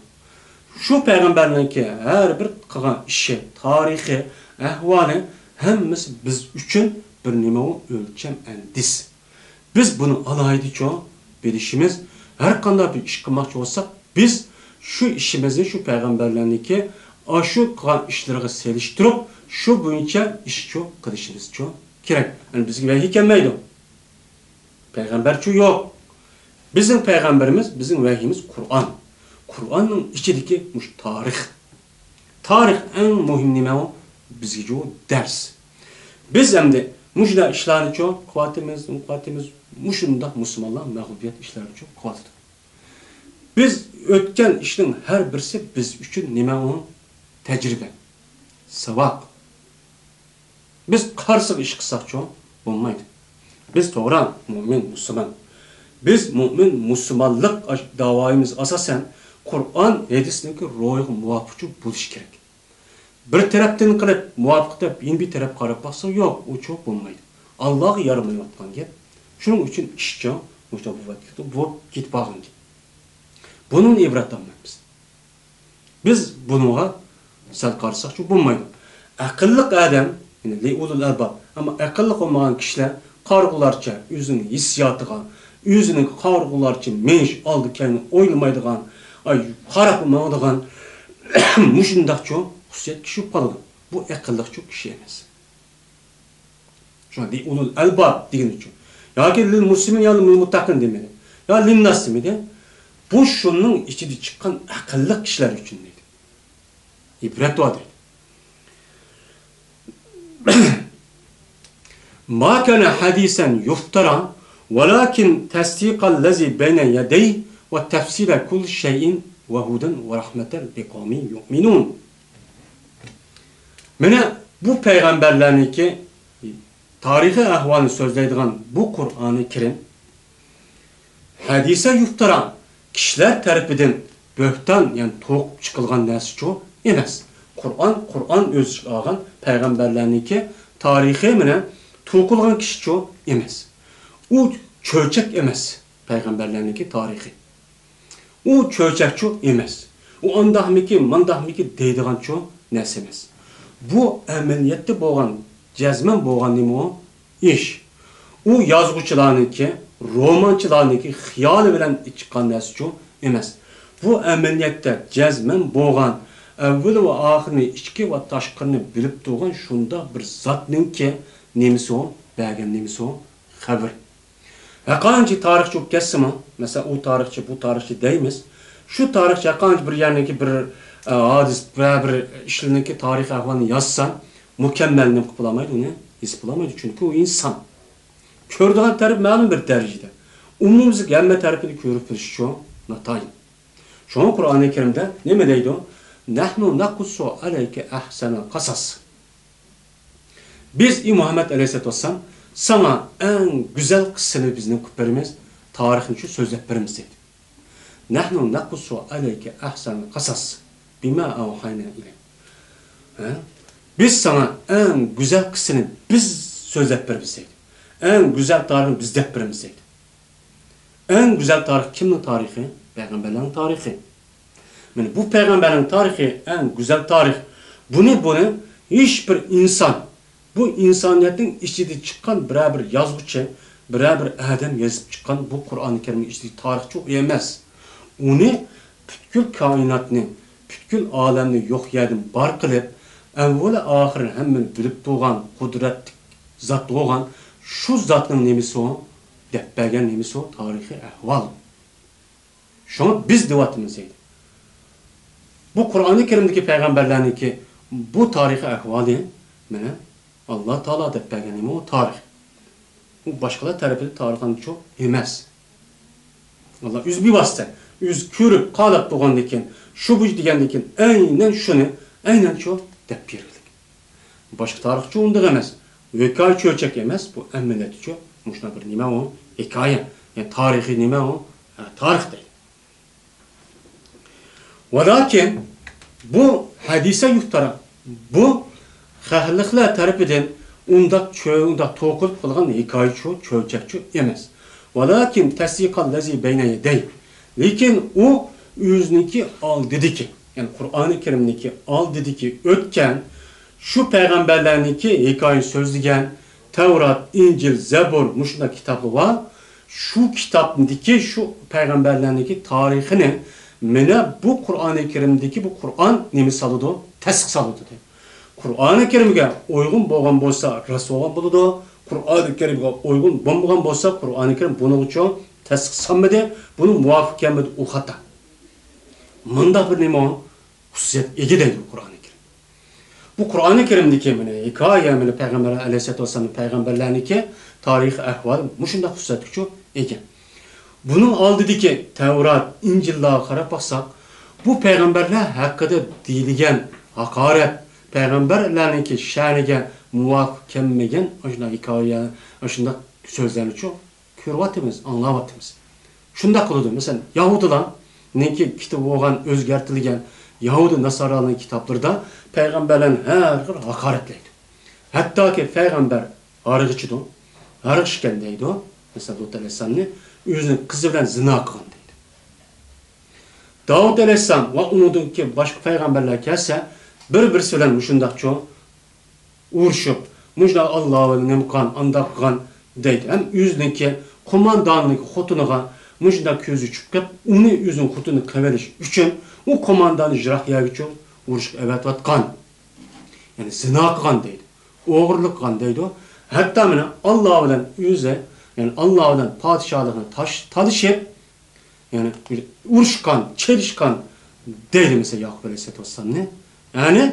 شۇ پەيغەمبەرنىڭكى ھەر بىر قىلغان ئىشى، تارىخى، ئەھۋالى ھەممىسى بىز ئۈچۈن بىر نېمە ئۇ؟ ئۆلچەم ئەندىز. بىز بۇنى ئالاھىدىچۇ بىلىشىمىز، ھەر قانداق بىر ئىش قىلماقچى بولساق، بىز شۇ ئىشىمىزنى شۇ پەيغەمبەرلەرنىڭكى ئاشۇ قىلغان ئىشلىرىغا سېلىشتۇرۇپ، شۇ بويىچە ئىشچۇ قىلىشىمىزچۇ كېرەك. يەنى بىزگە ۋەھىي كەلمەيدۇ. پەيغەمبەرچۇ يوق. بىزنىڭ پەيغەمبىرىمىز، بىزنىڭ ۋەھىيىمىز قۇرئان. قۇرئاننىڭ ئىچىدىكى مۇشۇ تارىخ. تارىخ ئەڭ مۇھىم نېمە ئۇ؟ بىزگىچۇ دەرس. بىز ئەمدى مۇشۇنداق ئىشلارنىچۇ قىلىۋاتىمىز، قىلىۋاتىمىز، مۇشۇنداق مۇسۇلمانلار مەغلۇبىيەت ئىشلارنىچۇ قىلىۋاتىدۇ. بىز ئۆتكەن ئىشنىڭ ھەر بىرسى بىز ئۈچۈن نېمە ئۇ؟ تەجرىبە، ساۋاق. بىز قارىسىغا ئىش قىلساقچۇ بولمايدۇ. بىز توغرا مۇئمىن، مۇسۇلمان. بىز مۇئمىن، مۇسۇلمانلىق ئاش-، داۋايىمىز ئاساسەن قۇرئان، ھەدىسنىڭكى روھىغا مۇۋاپىقچۇ بولۇشى كېرەك. بىر تەرەپتىن قىلىپ مۇۋاپىق دەپ، يەنە بىر تەرەپ قاراپ باقسا، يوق، ئۇچۇ بولمايدۇ. ئاللاغا يارىمايۋاتقان گەپ. شۇنىڭ ئۈچۈن ئىشچۇ مۇشۇنداق بولۇپ كېتىپ قالغان گەپ. بۇنىڭدىن ئىبرەت ئالمايمىز. بىز بۇنىڭغا سەل قارىساقچۇ بولمايدۇ. ئەقىللىق ئادەم، يەنى لىئۇلۇل ئەلباب، ئەمما ئەقىللىق بولمىغان كىشىلەر قارىغۇلارچە ئۆزىنىڭ ھېسسىياتىغا، ئۆزىنىڭ قارىغۇلارچە مېڭىش، ئالدى كەينى ئويلىمايدىغان، ئاي، قاراپلا ماڭىدىغان مۇشۇنداقچۇ خۇسۇسىيەتكە چۈشۈپ قالىدۇ. بۇ ئەقىللىقچۇ كىشى ئەمەس. شۇڭا لىئۇلۇل ئەلباب دېگىنى ئۈچۈن. ياكى لىل مۇسلىمىن يا لىل مۇتتەقىن دېمىدى. يا لىنناس دېمىدى. بۇ شۇنىڭ ئىچىدە چىققان ئەقىللىق كىشىلەر ئۈچۈن دېدى. ئىبرەت بار دېدى. ما كان حديثا يفترى ولكن تصديق الذي بين يديه وتفصيل كل شيء وهدى ورحمة لقوم يؤمنون. مانا بۇ پەيغەمبەرلەرنىڭكى تارىخىي ئەھۋالنى سۆزلەيدىغان بۇ قۇرئانى كەرىم ھەدىسە يۇفتىرا، كىشىلەر تەرىپىدىن بۆھتان، يەنى توقۇپ چىقىلغان نەرسىچۇ ئەمەس. قۇرئان، قۇرئان ئۆز ئىچىگە ئالغان پەيغەمبەرلەرنىڭكى تارىخى مەنە توقۇلغان كىشىچۇ ئەمەس. ئۇ چۆچەك ئەمەس پەيغەمبەرلەرنىڭكى تارىخى. ئۇ چۆچەكچۇ ئەمەس. ئۇ ئانداقمىكى، مانداقمىكى دەيدىغانچۇ نەرسە ئەمەس. بۇ ئەمەلىيەتتە بولغان، جەزمەن بولغان نېمە ئۇ؟ ئىش. ئۇ يازغۇچىلارنىڭكى، رومانچىلارنىڭكى خىيالى بىلەن چىققان نەرسىچۇ ئەمەس. بۇ ئەمەلىيەتتە جەزمەن بولغان، ئەۋۋىلى ۋە ئاخىرىنى، ئىچكى ۋە تاشقىرىنى بىلىپ تۇرغان شۇنداق بىر زاتنىڭكى نېمىسى ئۇ؟ بەرگەن نېمىسى ئۇ؟ خەۋىرى. ھەرقانچە تارىخچى بولۇپ كەتسىمۇ، مەسىلەن، ئۇ تارىخچى، بۇ تارىخچى دەيمىز. شۇ تارىخچى ھەرقانچە بىر يەرنىڭكى بىر، ئە، ھادىسە، بىرەر بىر ئىشلىرىنىڭكى تارىخىي ئەھۋالىنى يازسا، مۇكەممەل نېمە قىلىپ بولالمايدۇ، ئۇنى يېزىپ بولالمايدۇ. چۈنكى ئۇ ئىنسان. كۆرىدىغان تەرەپ مەلۇم بىر دەرىجىدە. ئومۇميۈزلۈك ھەممە تەرىپىنى كۆرۈپ بىلىشچۇ ناتايىن. شۇڭا قۇرئانى كەرىمدە نېمە دەيدۇ؟ نەھنۇ نەقۇسسۇ ئەلەيكە ئەھسەنەل قەسەس. بىز، ئى مۇھەممەد ئەلەيھىسسالاتۇ ۋەسسالام، ساڭا ئەڭ گۈزەل قىسسىنى بىزنىڭ قىلىپ بېرىمىز، تارىخنى شۇ سۆزلەپ بېرىمىز دېدى. نەھنۇ نەقۇسسۇ ئەلەيكە ئەھسەنەل قەسەس بىما ئەۋھەينا ئىلەيك. ھە؟ بىز ساڭا ئەڭ گۈزەل قىسسىنى بىز سۆزلەپ بېرىمىز دېدى. ئەڭ گۈزەل تارىخنى بىز دەپ بېرىمىز دېدى. ئەڭ گۈزەل تارىخ كىمنىڭ تارىخى؟ پەيغەمبەرلەرنىڭ تارىخى. مانا بۇ پەيغەمبەرنىڭ تارىخى ئەڭ گۈزەل تارىخ. بۇنى، بۇنى ھېچ بىر ئىنسان، بۇ ئىنسانىيەتنىڭ ئىچىدىن چىققان بىرەر بىر يازغۇچى، بىرەر بىر ئادەم يېزىپ چىققان بۇ قۇرئانى كەرىمنىڭ ئىچىدىكى تارىخچۇ ئەمەس. ئۇنى پۈتكۈل كائىناتنى، پۈتكۈل ئالەمنى يوق يەردىن بار قىلىپ، ئەۋۋىلى ئاخىرى ھەممىنى بىلىپ تۇرغان قۇدرەتلىك زات بولغان شۇ زاتنىڭ نېمىسى ئۇ؟ دەپ بەرگەن نېمىسى ئۇ؟ تارىخىي ئەھۋال. شۇڭا بىز دەۋاتىمىز دەيدۇ. بۇ قۇرئانى كەرىمدىكى پەيغەمبەرلەرنىڭكى بۇ تارىخىي ئەھۋالى مانا ئاللا تائالا دەپ بەرگەن نېمە ئۇ؟ تارىخ. ئۇ باشقىلار تەرىپىدىن تارىخانچۇ ئەمەس. ئاللا ئۆزى بىۋاسىتە، ئۆزى كۆرۈپ، قالاپ تۇرغاندىن كېيىن، شۇ بۇ دېگەندىن كېيىن، ئەينەن شۇنى، ئەينەن شۇ دەپ بېرىلگەن. باشقا تارىخچۇ ئۇنداق ئەمەس. ھېكايە چۆچەك ئەمەس، بۇ ئەمەلىيەتتىچۇ مۇشۇنداق بىر نېمە ئۇ؟ ھېكايە. يەنى تارىخىي نېمە ئۇ؟ ھە، تارىخ دەيدۇ. ۋالاكىن بۇ ھەدىسە يۇتتۇرا، بۇ خەلقلەر تەرىپىدىن ئۇنداق چۆ-، ئۇنداق توقۇلۇپ قالغان ھېكايىچۇ، چۆچەكچۇ ئەمەس. ۋالاكىن تەسدىقەللەزى بەينە يەدەي. لېكىن ئۇ ئۆزىنىڭكى ئالدىدىكى، يەنى قۇرئانى كەرىمنىڭكى ئالدىدىكى ئۆتكەن شۇ پەيغەمبەرلەرنىڭكى ھېكايىنى سۆزلىگەن تەۋرات، ئىنجىل، زەبۇر، مۇشۇنداق كىتابلار بار. شۇ كىتابتىكى، شۇ پەيغەمبەرلەرنىڭكى تارىخىنى مانا بۇ قۇرئانى كەرىمدىكى بۇ قۇرئان نېمە سالىدۇ؟ تەستىق سالىدۇ، دەيدۇ. قۇرئانى كەرىمگە ئۇيغۇن بولغان بولسا راست بولغان بولىدۇ. قۇرئانى كەرىمگە ئۇيغۇن بولمىغان بولسا، قۇرئانى كەرىم بۇنىڭغىچۇ تەستىق سالمىدى، بۇنىڭ مۇۋاپىق كەلمىدى، ئۇ خاتا. مۇنداق بىر نېمە ئۇ؟ خۇسۇسىيەت ئىگە دەيدۇ قۇرئانى كەرىم. بۇ قۇرئانى كەرىمدىكى مانا ھېكايە، مانا پەيغەمبەر ئەلەيھىسسالاتۇ ۋەسسالامنىڭ پەيغەمبەرلەرنىڭكى تارىخىي ئەھۋالى مۇشۇنداق خۇسۇسىيەتكىچۇ ئىگە. بۇنىڭ ئالدىدىكى تەۋرات، ئىنجىللارغا قاراپ باقساق، بۇ پەيغەمبەرلەر ھەققىدە دېيىلگەن ھاقارەت، پەيغەمبەرلەرنىڭكى شەنىگە مۇۋاپىق كەلمىگەن ئاشۇنداق ھېكايە، ئاشۇنداق سۆزلەرنىچۇ كۆرۈۋاتىمىز، ئاڭلاۋاتىمىز. شۇنداق قىلىدۇ. مەسىلەن، يەھۇدىيلارنىڭكى كىتابى بولغان، ئۆزگەرتىلگەن يەھۇدىي ناسارالارنىڭ كىتابلىرىدا پەيغەمبەرلەرنى ھەر خىل ھاقارەتلەيدۇ. ھەتتاكى پەيغەمبەر ھارغا ئىچىدۇ، ھارغا ئىچكەن دەيدۇ. مەسىلەن، لۇت ئەلەيھىسسالامنى ئۆزىنىڭ قىزى بىلەن زىنا قىلغان دەيدۇ. داۋۇت ئەلەيھىسسالام ۋە ئۇنىڭدىن كېيىن باشقا پەيغەمبەرلەر كەلسە، بىر-بىرسى بىلەن مۇشۇنداقچۇ ئۇرۇشۇپ، مۇشۇنداق ئاللا بىلەن نېمە قىلغان، ئانداق قىلغان دەيدۇ. ھەم ئۆزىنىڭكى قومانداننىڭكى خوتۇنىغا مۇشۇنداق كۆزى چۈشۈپ قېلىپ، ئۇنى ئۆزىنىڭ خوتۇنىغا قىلىۋېلىش ئۈچۈن ئۇ قومانداننى يىراق يەرگىچۇ ئۇرۇشقا ئەۋەتىۋاتقان. يەنى زىنا قىلغان دەيدۇ، ئوغرىلىق قىلغان دەيدۇ. ھەتتا مانا ئاللا بىلەن ئۆزى، يەنى ئاللا بىلەن پادىشاھلىقنى تاش-، تالىشىپ، يەنى ئۇرۇشقان، چېلىشقان دەيدۇ، مەسىلەن، ياقۇپ ئەلەيھىسسالاتۇ ۋەسسالامنى. يەنى،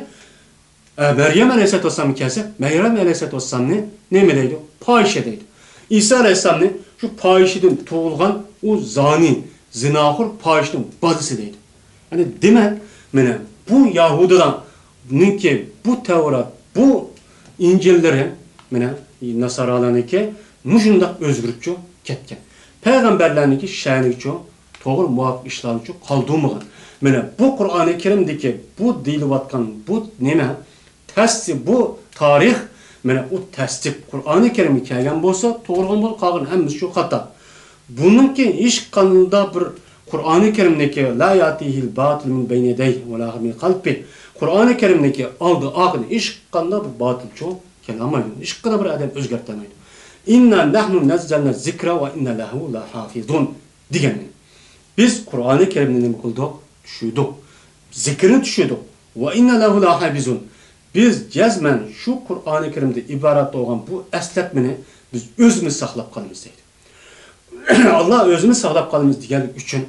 ئە، مەريەم ئەلەيھىسسالاتۇ ۋەسسالامغا كەلسەك، مەريەم ئەلەيھىسسالاتۇ ۋەسسالامنى نېمە دەيدۇ؟ پاھىشە دەيدۇ. ئىسا ئەلەيھىسسالامنى شۇ پاھىشىدىن تۇغۇلغان ئۇ زانى، زىناخور پاھىشىنىڭ بالىسى دەيدۇ. يەنى دېمەك، مانا بۇ يەھۇدىيلارنىڭكى بۇ تەۋرات، بۇ ئىنجىللىرى، مانا ناسارالارنىڭكى مۇشۇنداق ئۆزگىرىپچۇ كەتكەن. پەيغەمبەرلەرنىڭكى شەنىگىچۇ توغرا مۇۋاپىق ئىشلارنىچۇ قالدۇرمىغان. مانا بۇ قۇرئانى كەرىمدىكى بۇ دېيىلىۋاتقان بۇ نېمە؟ تەستىق، بۇ تارىخ، مانا ئۇ تەستىق قۇرئانى كەرىمگە كەلگەن بولسا، توغرا بولغان بولىدۇ، قالغان ھەممىسى شۇ خاتا. بۇنىڭكى ھېچقانداق بىر قۇرئانى كەرىمدىكى لا ياتىھىل باتىل مىن بەينى يەدەيھى ۋە لا مىن خەلفىھى، قۇرئانى كەرىمدىكى ئالدى ئارقىدىن ھېچقانداق بىر باتىلچۇ كېلەلمەيدۇ. ھېچقانداق بىر ئادەم ئۆزگەرتەلمەيدۇ. ئىننا نەھنۇ نەززەلنە زىكرە ۋە ئىننا لەھۇ لەھافىزۇن دېگەن. بىز قۇرئانى كەرىمنى نېمە قىلدۇق؟ چۈشۈردۇق. زىكىرنى چۈشۈردۇق. ۋە ئىننا لەھۇ لەھافىزۇن. بىز جەزمەن شۇ قۇرئانى كەرىمدىن ئىبارەت بولغان بۇ ئەسلەتمىنى بىز ئۆزىمىز ساقلاپ قالىمىز دەيدۇ. ئاللا ئۆزىمىز ساقلاپ قالىمىز دېگەنلىك ئۈچۈن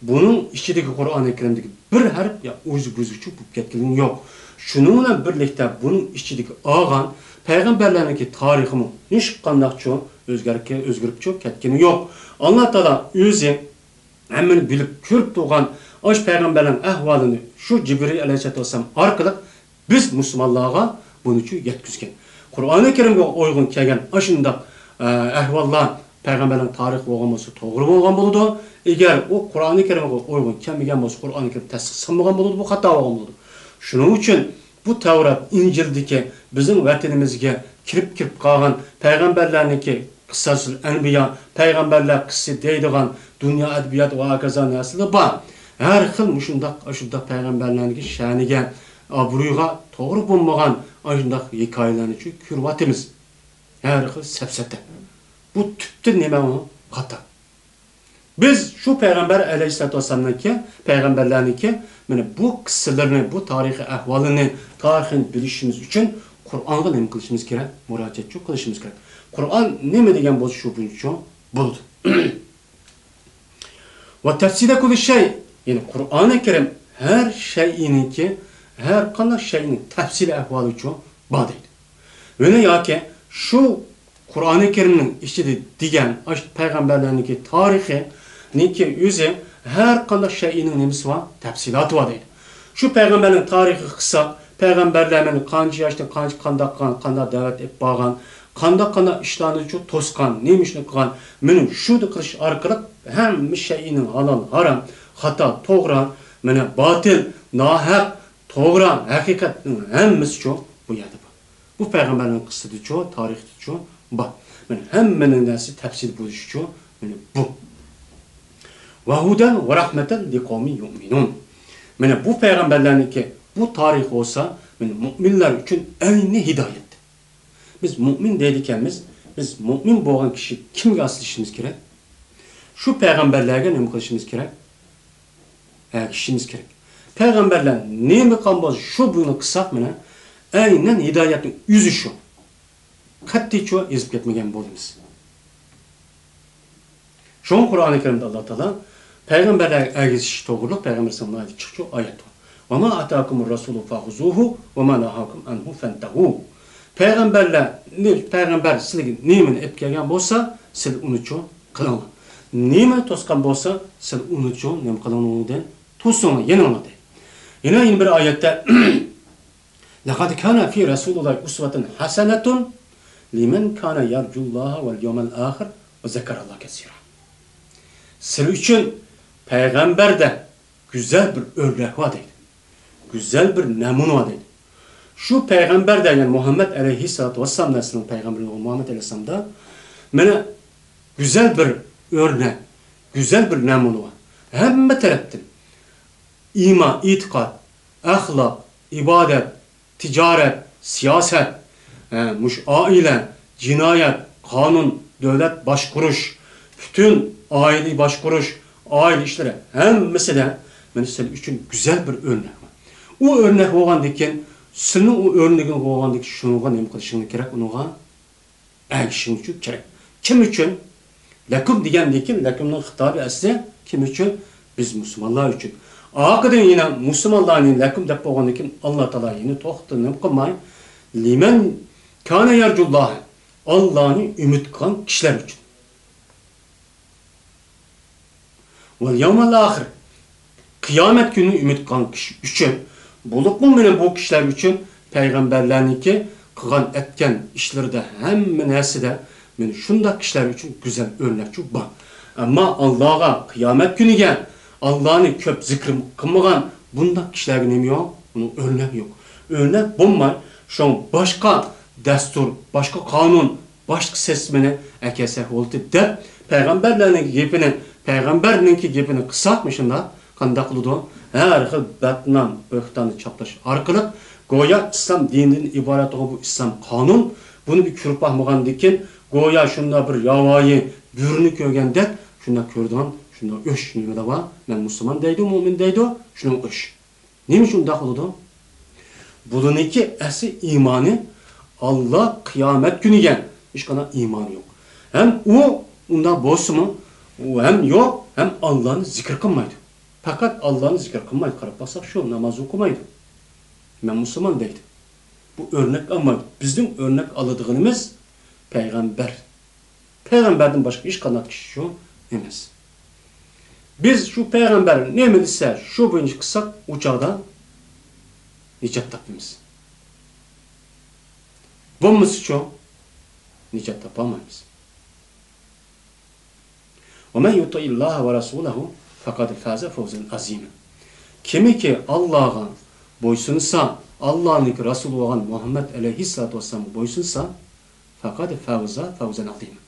بۇنىڭ ئىچىدىكى قۇرئانى كەرىمدىكى بىر ھەرپ يا ئۇزۇ بۇزۇقچە بولۇپ كەتكىنى يوق. شۇنىڭ بىلەن بىرلىكتە بۇنىڭ ئىچىدىكى ئالغان پەيغەمبەرلەرنىڭكى تارىخىمۇ ھېچقانداقچۇ ئۆزگەركە-، ئۆزگىرىپچۇ كەتكىنى يوق. ئاللا تائالا ئۆزى ھەممىنى بىلىپ، كۆرۈپ تۇرغان ئاشۇ پەيغەمبەرلەرنىڭ ئەھۋالىنى شۇ جىبرىئىل ئەلەيھىسسالاتۇ ۋەسسالام ئارقىلىق بىز مۇسۇلمانلارغا بۇنىچۇ يەتكۈزگەن. قۇرئانى كەرىمگە ئۇيغۇن كەلگەن ئاشۇنداق، ئە، ئەھۋاللار پەيغەمبەرنىڭ تارىخى بولغان بولسا توغرا بولغان بولىدۇ. ئەگەر ئۇ قۇرئانى كەرىمگە ئۇيغۇن كەلمىگەن بولسا، قۇرئانى كەرىم تەستىقلانمىغان بولىدۇ، بۇ خاتا بولغان بولىدۇ. شۇنىڭ ئۈچۈن بۇ تەۋرات، ئىنجىلدىكى بىزنىڭ ۋەتىنىمىزگە كىرىپ، كىرىپ قالغان پەيغەمبەرلەرنىڭكى قىسسەسۇل ئەنبىيا، پەيغەمبەرلەر قىسسىسى دەيدىغان دۇنيا ئەدەبىياتى ۋە ھاكازا نەرسىلەر بار. ھەر خىل مۇشۇنداق، ئاشۇنداق پەيغەمبەرلەرنىڭكى شەنىگە، ئابرۇيىغا توغرا بولمىغان ئاشۇنداق ھېكايىلەرنى چۈ-، كۆرۈۋاتىمىز. ھەر خىل سەپسەتە. بۇ تۈپتىن نېمە ئۇ؟ خاتا. بىز شۇ پەيغەمبەر ئەلەيھىسسالاتۇ ۋەسسالامنىڭكى، پەيغەمبەرلەرنىڭكى، مانا بۇ قىسسىلىرىنى، بۇ تارىخىي ئەھۋالىنى، تارىخىنى بىلىشىمىز ئۈچۈن قۇرئانغا نېمە قىلىشىمىز كېرەك؟ مۇراجىئەتچۇ قىلىشىمىز كېرەك. قۇرئان نېمە دېگەن بولسا، شۇ بويىچە بولىدۇ. ۋە تەفسىلە كۇللى شەي، يەنى قۇرئانى كەرىم ھەر شەيئىنىڭكى، ھەر قانداق شەيئىنىڭ تەپسىلىي ئەھۋالىچۇ بار دەيدۇ. ۋە يەنە ياكى شۇ قۇرئانى كەرىمنىڭ ئىچىدە دېگەن ئاشۇ پەيغەمبەرلەرنىڭكى تارىخىنىڭكى ئۆزى ھەر قانداق شەيئىنىڭ نېمىسى بار؟ تەپسىلاتى بار دەيدۇ. شۇ پەيغەمبەرنىڭ تارىخىغا قىلساق، پەيغەمبەرلەر مانا قانچە ياشتىن قانچە، قانداق قىلغان، قانداق دەۋەت ئېلىپ بارغان، قانداق، قانداق ئىشلارنى شۇ توسقان، نېمە ئىشنى قىلغان، مانا شۇنى قىلىش ئارقىلىق ھەممە شەيئىنىڭ ھالال، ھارام، خاتا، توغرا، مانا باتىل، ناھەق، توغرا، ھەقىقەتنىڭ ھەممىسىچۇ بۇ يەردە بار. بۇ پەيغەمبەرنىڭ قىسسىدىچۇ، تارىختىچۇ بار. مانا ھەممىنىڭ نەرسە تەپسىلىي بولۇشىچۇ، مانا بۇ. ۋەھۇدەن ۋە رەھمەتەن لىقەۋمىن يۇئمىنۇن. مانا بۇ پەيغەمبەرلەرنىڭكى بۇ تارىخ بولسا، مانا مۇئمىنلار ئۈچۈن ئەينى ھىدايەت. بىز مۇئمىن دەيدىكەنمىز، بىز مۇئمىن بولغان كىشى كىمگە ئاسىلىشىمىز كېرەك؟ شۇ پەيغەمبەرلەرگە نېمە قىلىشىمىز كېرەك؟ ئەگىشىشىمىز كېرەك. پەيغەمبەرلەر نېمە قىلغان بولسا، شۇ بۇيرۇقنى قىلساق، مانا ئەينەن ھىدايەتنىڭ ئۆزى شۇ. قەتئىيچۇ ئېزىپ كەتمىگەن بولىمىز. شۇڭا قۇرئانى كەرىمدە ئاللا تائالا پەيغەمبەرلەرگە ئەگىشىش توغرۇلۇق پەيغەمبەر ئەلەيھىسسالام ناھايىتى ئاچچىق ئايەت بار. ۋەما ئاتاكۇمۇر رەسۇلۇ فەخۇزۇھۇ ۋەما نەھاكۇم ئەنھۇ فەنتەھۇ. پەيغەمبەرلەر، پەيغەمبەر سىلەرگە نېمىنى ئېلىپ كەلگەن بولسا، سىلەر ئۇنىچۇ قىلىڭلار. نېمىنى توسقان بولسا، سىلەر ئۇنىچۇ نېمە قىلىڭلار، ئۇنىڭدىن توسۇڭلار، يېنىڭلار دەيدۇ. يەنە، يەنە بىر ئايەتتە لەقەد كانە فى رەسۇلىللاھى ئۇسۋەتۇن ھەسەنەتۇن لىمەن كانە يەرجۇللاھە ۋەل يەۋمەل ئاخىر ۋە زەكەرەللاھە كەسىرا. سىلەر ئۈچۈن پەيغەمبەردە گۈزەل بىر ئۆرنەك بار دەيدۇ. گۈزەل بىر نەمۇنە بار دەيدۇ. شۇ پەيغەمبەردە، يەنى مۇھەممەد ئەلەيھىسسالاتۇ ۋەسسالام، سىلەرنىڭ پەيغەمبىرىڭىز مۇھەممەد ئەلەيھىسسالامدا، مانا، گۈزەل بىر ئۆرنەك، گۈزەل بىر نەمۇنە بار. ھەممە تەرەپتىن ئىمان، ئېتىقاد، ئەخلاق، ئىبادەت، تىجارەت، سىياسەت، ھە، مۇشۇ ئائىلە، جىنايەت، قانۇن، دۆلەت باشقۇرۇش، پۈتۈن ئائىلە باشقۇرۇش، ئائىلە ئىشلىرى ھەممىسىدە مانا سىلەر ئۈچۈن گۈزەل بىر ئۆرنەك بار. ئۇ ئۆرنەك بولغاندىن كېيىن، سىلىنىڭ ئۇ ئۆرنىكىڭىز بولغاندىن كېيىن شۇنىڭغا نېمە قىلىشىڭلار كېرەك؟ ئۇنىڭغا ئەگىشىشىڭلار كېرەك. كىم ئۈچۈن؟ لەكۇم دېگەندىن كېيىن، لەكۇمنىڭ خىتابى ئەسلى كىم ئۈچۈن؟ بىز مۇسۇلمانلار ئۈچۈن. ئارقىدىن يەنە مۇسۇلمانلارنى لەكۇم دەپ بولغاندىن كېيىن، ئاللا تائالا يەنە توختىتىپ نېمە قىلماي، لىمەن كانە يەرجۇللاھ، ئاللانى ئۈمىد قىلغان كىشىلەر ئۈچۈن. ۋەل يەۋمەل ئاخىر، قىيامەت كۈنىنى ئۈمىد قىلغان كىشى ئۈچۈن، بولۇپمۇ مانا بۇ كىشىلەر ئۈچۈن پەيغەمبەرلەرنىڭكى قىلغان ئەتكەن ئىشلىرىدا ھەممە نەرسىدە مانا شۇنداق كىشىلەر ئۈچۈن گۈزەل ئۆرنەكچۇ بار. ئەمما ئاللاغا، قىيامەت كۈنىگە، ئاللانى كۆپ زىكىر قىلمىغان بۇنداق كىشىلەرگە نېمە يوق؟ ئۇنىڭ ئۆرنەك يوق. ئۆرنەك بولماي، شۇڭا باشقا دەستۇر، باشقا قانۇن، باشقا سىستېمىنى ئەكەلسەك بولدى دەپ، پەيغەمبەرلەرنىڭ گېپىنى، پەيغەمبەرنىڭكى گېپىنى قىلساق، مۇشۇنداق قانداق قىلىدۇ؟ ھەر خىل بەتنام، بۆھتاننى چاپلاش ئارقىلىق، گويا ئىسلام دىنىدىن ئىبارەت بولغان بۇ ئىسلام قانۇن، بۇنى بىر كۆرۈپ باقمىغاندىكىن، گويا شۇنداق بىر ياۋايى بۆرىنى كۆرگەندەك، شۇنداق كۆرىدىغان، شۇنداق ئۆچ نېمىلەر بار؟ مەن مۇسۇلمان دەيدۇ، مۆمىن دەيدۇ، شۇنىڭ ئۆچ. نېمە ئۈچۈن ئۇنداق قىلىدۇ؟ بۇلىنىڭكى ئەسلى ئىمانى ئاللا، قىيامەت كۈنىگە ھېچقانداق ئىمانى يوق. ھەم ئۇ ئۇنداق بولسىمۇ، ئۇ ھەم يوق، ھەم ئاللانى زىكىر قىلمايدۇ. پەقەت ئاللانى زىكىر قىلمايدۇ. قاراپ باقساق، شۇ ناماز ئوقۇمايدۇ. مەن مۇسۇلمان دەيدۇ. بۇ ئۆرنەك ئالمايدۇ. بىزنىڭ ئۆرنەك ئالىدىغىنىمىز پەيغەمبەر. پەيغەمبەردىن باشقا ھېچقانداق كىشى شۇ ئەمەس. بىز شۇ پەيغەمبەر نېمە دېسە، شۇ بويىچە قىلساق، ئۇ چاغدا نىجات تاپىمىز. بولمىسىچۇ، نىجات تاپالمايمىز. ومن يطع الله ورسوله فقد فاز فوزا عظيما. كىمكى ئاللاغا بويسۇنسا، ئاللانىڭكى رەسۇلى بولغان مۇھەممەد ئەلەيھىسسالاتۇ ۋەسسالامغا بويسۇنسا، فەقەد فەۋزە فەۋزەن ئەزىمە.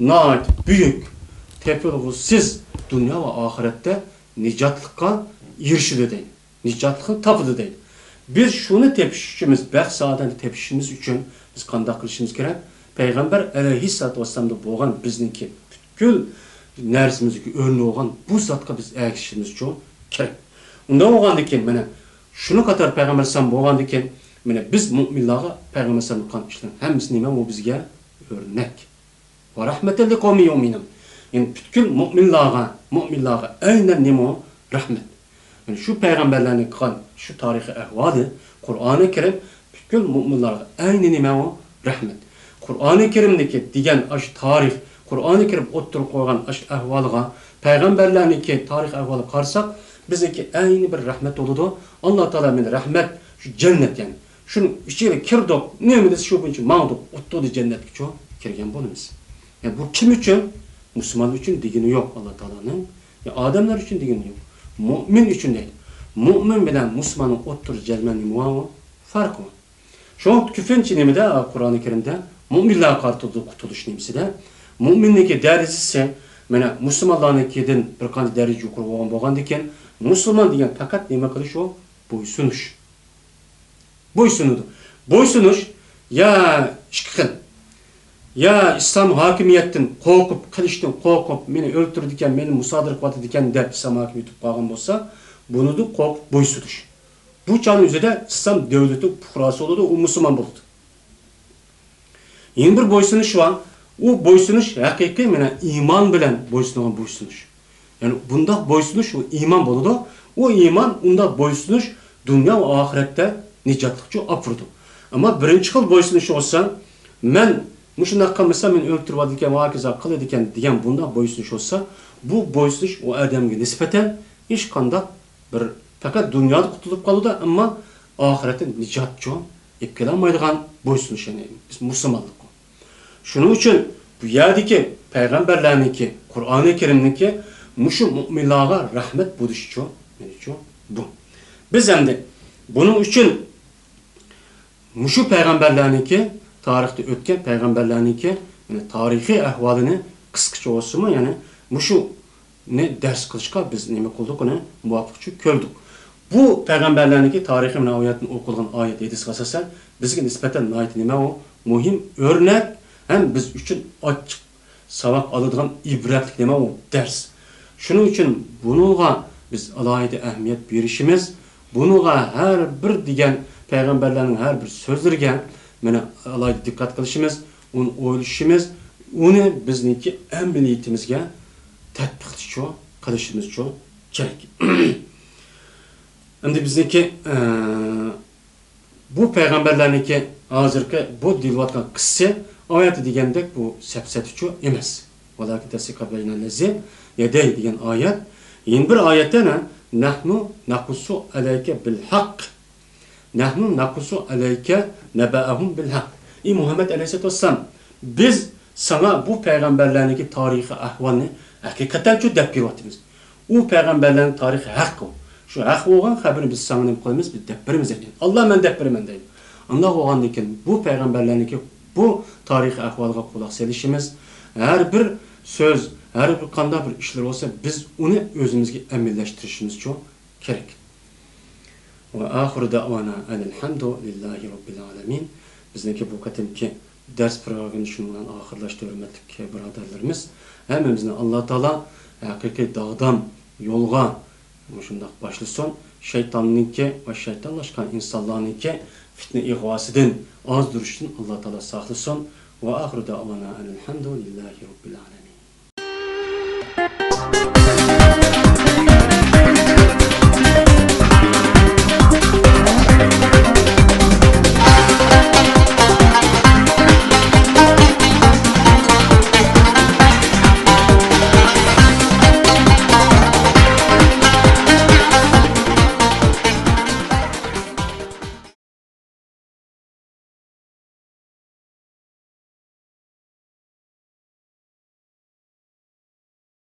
ناھايىتى بۈيۈك، تېپىلغۇسىز دۇنيا ۋە ئاخىرەتتە نىجاتلىققا ئېرىشىدۇ دەيدۇ. نىجاتلىقنى تاپىدۇ دەيدۇ. بىز شۇنى تېپىشىمىز، بەخت سائادەتنى تېپىشىمىز ئۈچۈن بىز قانداق قىلىشىمىز كېرەك؟ پەيغەمبەر ئەلەيھىسسالاتۇ ۋەسسالامدا بولغان بىزنىڭكى پۈتكۈل نەرسىمىزدىكى ئۆرنى بولغان بۇ زاتقا بىز ئەگىشىشىمىز ئۈچۈن كېرەك. ئۇنداق بولغاندىن كېيىن، مانا، شۇنىڭ قاتار پەيغەمبەر ئەلەيھىسسالام بولغاندىن كېيىن، مانا، بىز مۆمىنلارغا پەيغەمبەر ئەلەيھىسسالام قىلغان ئىشلارنىڭ ھەممىسى نېمە؟ ئۇ بىزگە ئۆرنەك. ۋە رەھمەتەن لىقەۋمىن يۇئمىنۇن. يەنى پۈتكۈل مۆمىنلارغا، مۆمىنلارغا ئەينەن نېمە ئۇ؟ رەھمەت. يەنى شۇ پەيغەمبەرلەرنىڭ قىلغان شۇ تارىخىي ئەھۋالى، قۇرئانى كەرىم پۈتكۈل مۆمىنلارغا ئەينى نېمە ئۇ؟ رەھمەت. قۇرئانى كەرىمدىكى دېگەن ئاشۇ تارىخ، قۇرئانى كەرىم ئوتتۇرىغا قويغان ئاشۇ ئەھۋالغا، پەيغەمبەرلەرنىڭكى تارىخ ئەھۋالىغا قارىساق، بىزنىڭكى ئەينى بىر رەھمەت بولىدۇ. ئاللا تائالا مانا رەھمەت، شۇ جەننەت يەنى. شۇنىڭ ئىچىگە كىردۇق، نېمە دېسە شۇ بويىچە ماڭدۇق، ئوتتۇرىدە جەننەتكىچۇ كىرگەن بولىمىز. يەنى بۇ كىم ئۈچۈن؟ مۇسۇلمان ئۈچۈن دېگىنى يوق ئاللا تائالانىڭ. يا ئادەملەر ئۈچۈن دېگىنى يوق. مۇئمىن ئۈچۈن دەيدۇ. مۇئمىن بىلەن مۇسۇلماننىڭ ئوتتۇرىدا جەزمەن نېمە بار؟ پەرق بار. شۇڭا كۆپىنچە نېمىدە، قۇرئانى كەرىمدە مۇئمىنلارغا قارىتىلىدۇ قۇتۇلۇش نېمىسىدە. مۇئمىننىڭكى دەرىجىسى، مانا، مۇسۇلمانلارنىڭكىدىن بىر قانچە دەرىجە يۇقىرى بولغان بولغاندىكىن، مۇسۇلمان دېگەن پەقەت نېمە قىلىش ئۇ؟ بويسۇنۇش. بويسۇنىدۇ. بويسۇنۇش يا ئىككى خىل. يا ئىسلام ھاكىمىيەتتىن قورقۇپ، قىلىچتىن قورقۇپ، مېنى ئۆلتۈرىدىكەن، مېنى مۇسادىرە قىلىۋاتىدىكەن دەپ ئىسلام ھاكىمى يېتىپ قالغان بولسا، بۇنىدۇ قورقۇپ بويسۇنۇش. بۇ چاغنىڭ ئۆزىدە ئىسلام دۆلىتى پۇقراسى بولىدۇ، ئۇ مۇسۇلمان بولىدۇ. يەنە بىر بويسۇنۇش بار. ئۇ بويسۇنۇش ھەقىقىي مانا ئىمان بىلەن بويسۇنغان بويسۇنۇش. يەنى بۇنداق بويسۇنۇش ئۇ ئىمان بولىدۇ. ئۇ ئىمان، ئۇنداق بويسۇنۇش دۇنيا ۋە ئاخىرەتتە نىجاتلىقچۇ ئاپىرىدۇ. ئەمما بىرىنچى خىل بويسۇنۇش بولسا، مەن مۇشۇنداق قىلمىسام مېنى ئۆلتۈرۈۋالىدىكەن، ۋە ھاكازا قىلىدىكەن دېگەن بۇنداق بويسۇنۇش بولسا، بۇ بويسۇنۇش ئۇ ئادەمگە نىسبەتەن ھېچقانداق بىر، پەقەت دۇنيادا قۇتۇلۇپ قالىدۇ، ئەمما ئاخىرەتتە نىجاتچۇ ئېلىپ كېلەلمەيدىغان بويسۇنۇش، يەنى مۇسۇلمانلىق. شۇنىڭ ئۈچۈن بۇ يەردىكى پەيغەمبەرلەرنىڭكى، قۇرئانى كەرىمنىڭكى مۇشۇ مۇئمىنلارغا رەھمەت بولۇشىچۇ، مېنىچۇ بۇ. بىز ئەمدى بۇنىڭ ئۈچۈن مۇشۇ پەيغەمبەرلەرنىڭكى، تارىختا ئۆتكەن پەيغەمبەرلەرنىڭكى، يەنى تارىخىي ئەھۋالىنى قىسقىچە بولسىمۇ، يەنى مۇشۇ نى دەرس قىلىشقا بىز نېمە قىلدۇق، ئۇنى مۇۋاپىقچە كۆردۇق. بۇ پەيغەمبەرلەرنىڭكى تارىخى مەنە ئايەتتىن ئوقۇلغان ئايەت ھەدىسكە ئاساسەن بىزگە نىسبەتەن ناھايىتى نېمە ئۇ؟ مۇھىم ئۆرنەك ھەم بىز ئۈچۈن ئاچچىق ساۋاق ئالىدىغان ئىبرەتلىك نېمە ئۇ؟ دەرس. شۇنىڭ ئۈچۈن بۇنىڭغا بىز ئالاھىدە ئەھمىيەت بېرىشىمىز، بۇنىڭغا ھەر بىر دېگەن پەيغەمبەرلەرنىڭ ھەر بىر سۆزلىرىگە مانا ئالاھىدە دىققەت قىلىشىمىز، ئۇنى ئويلىشىمىز، ئۇنى بىزنىڭكى ئەمەلىيىتىمىزگە تەتبىقلىشىچۇ قىلىشىمىزچۇ كېرەك. ئەمدى بىزنىڭكى، ئە، بۇ پەيغەمبەرلەرنىڭكى ھازىرقى بۇ دېيىلىۋاتقان قىسسىسى ئايەتتە دېگەندەك بۇ سەپسەتىچۇ ئەمەس. ۋالاكىن تەسدىقە بەينەللەزى يەدەيھى دېگەن ئايەت. يەنە بىر ئايەتتە نەھنۇ نەقۇسسۇ ئەلەيكە بىل ھەق. نەھنۇ نەقۇسسۇ ئەلەيكە نەبەئەھۇم بىل ھەق. ئى مۇھەممەد ئەلەيھىسسالاتۇ ۋەسسالام، بىز ساڭا بۇ پەيغەمبەرلەرنىڭكى تارىخىي ئەھۋالىنى ھەقىقەتەنچۇ دەپ بېرىۋاتىمىز. ئۇ پەيغەمبەرلەرنىڭ تارىخى ھەق ئۇ. شۇ ھەق بولغان خەۋىرىنى بىز ساڭا نېمە قىلىمىز؟ بىز دەپ بېرىمىز دەيدۇ. ئاللا مەن دەپ بېرىمەن دەيدۇ. ئانداق بولغاندىن كېيىن بۇ پەيغەمبەرلەرنىڭكى بۇ تارىخىي ئەھۋالىغا قۇلاق سېلىشىمىز، ھەر بىر سۆز، ھەر بىر قانداق بىر ئىشلار بولسا، بىز ئۇنى ئۆزىمىزگە ئەمەلىيلەشتۈرۈشىمىزچۇ كېرەك. ۋە ئاخىرۇ دەئۋانا ئەنىل ھەمدۇ لىللاھى رەببىل ئالەمىن. بىزنىڭكى بۇ قېتىمكى دەرس پروگراممىنى شۇنىڭ بىلەن ئاخىرلاشتۇرىمىز، ھۆرمەتلىك بۇرادەرلىرىمىز. ھەممىمىزنى ئاللا تائالا ھەقىقىي داغدام يولغا مۇشۇنداق باشلىسۇن. شەيتاننىڭكى ۋە شەيتانلاشقان ئىنسانلارنىڭكى پىتنە ئىغۋاسىدىن، ئازدۇرۇشتىن ئاللا تائالا ساقلىسۇن. ۋە ئاخىرۇ دەئۋانا ئەنىل ھەمدۇ لىللاھى رەببىل ئالەمىن.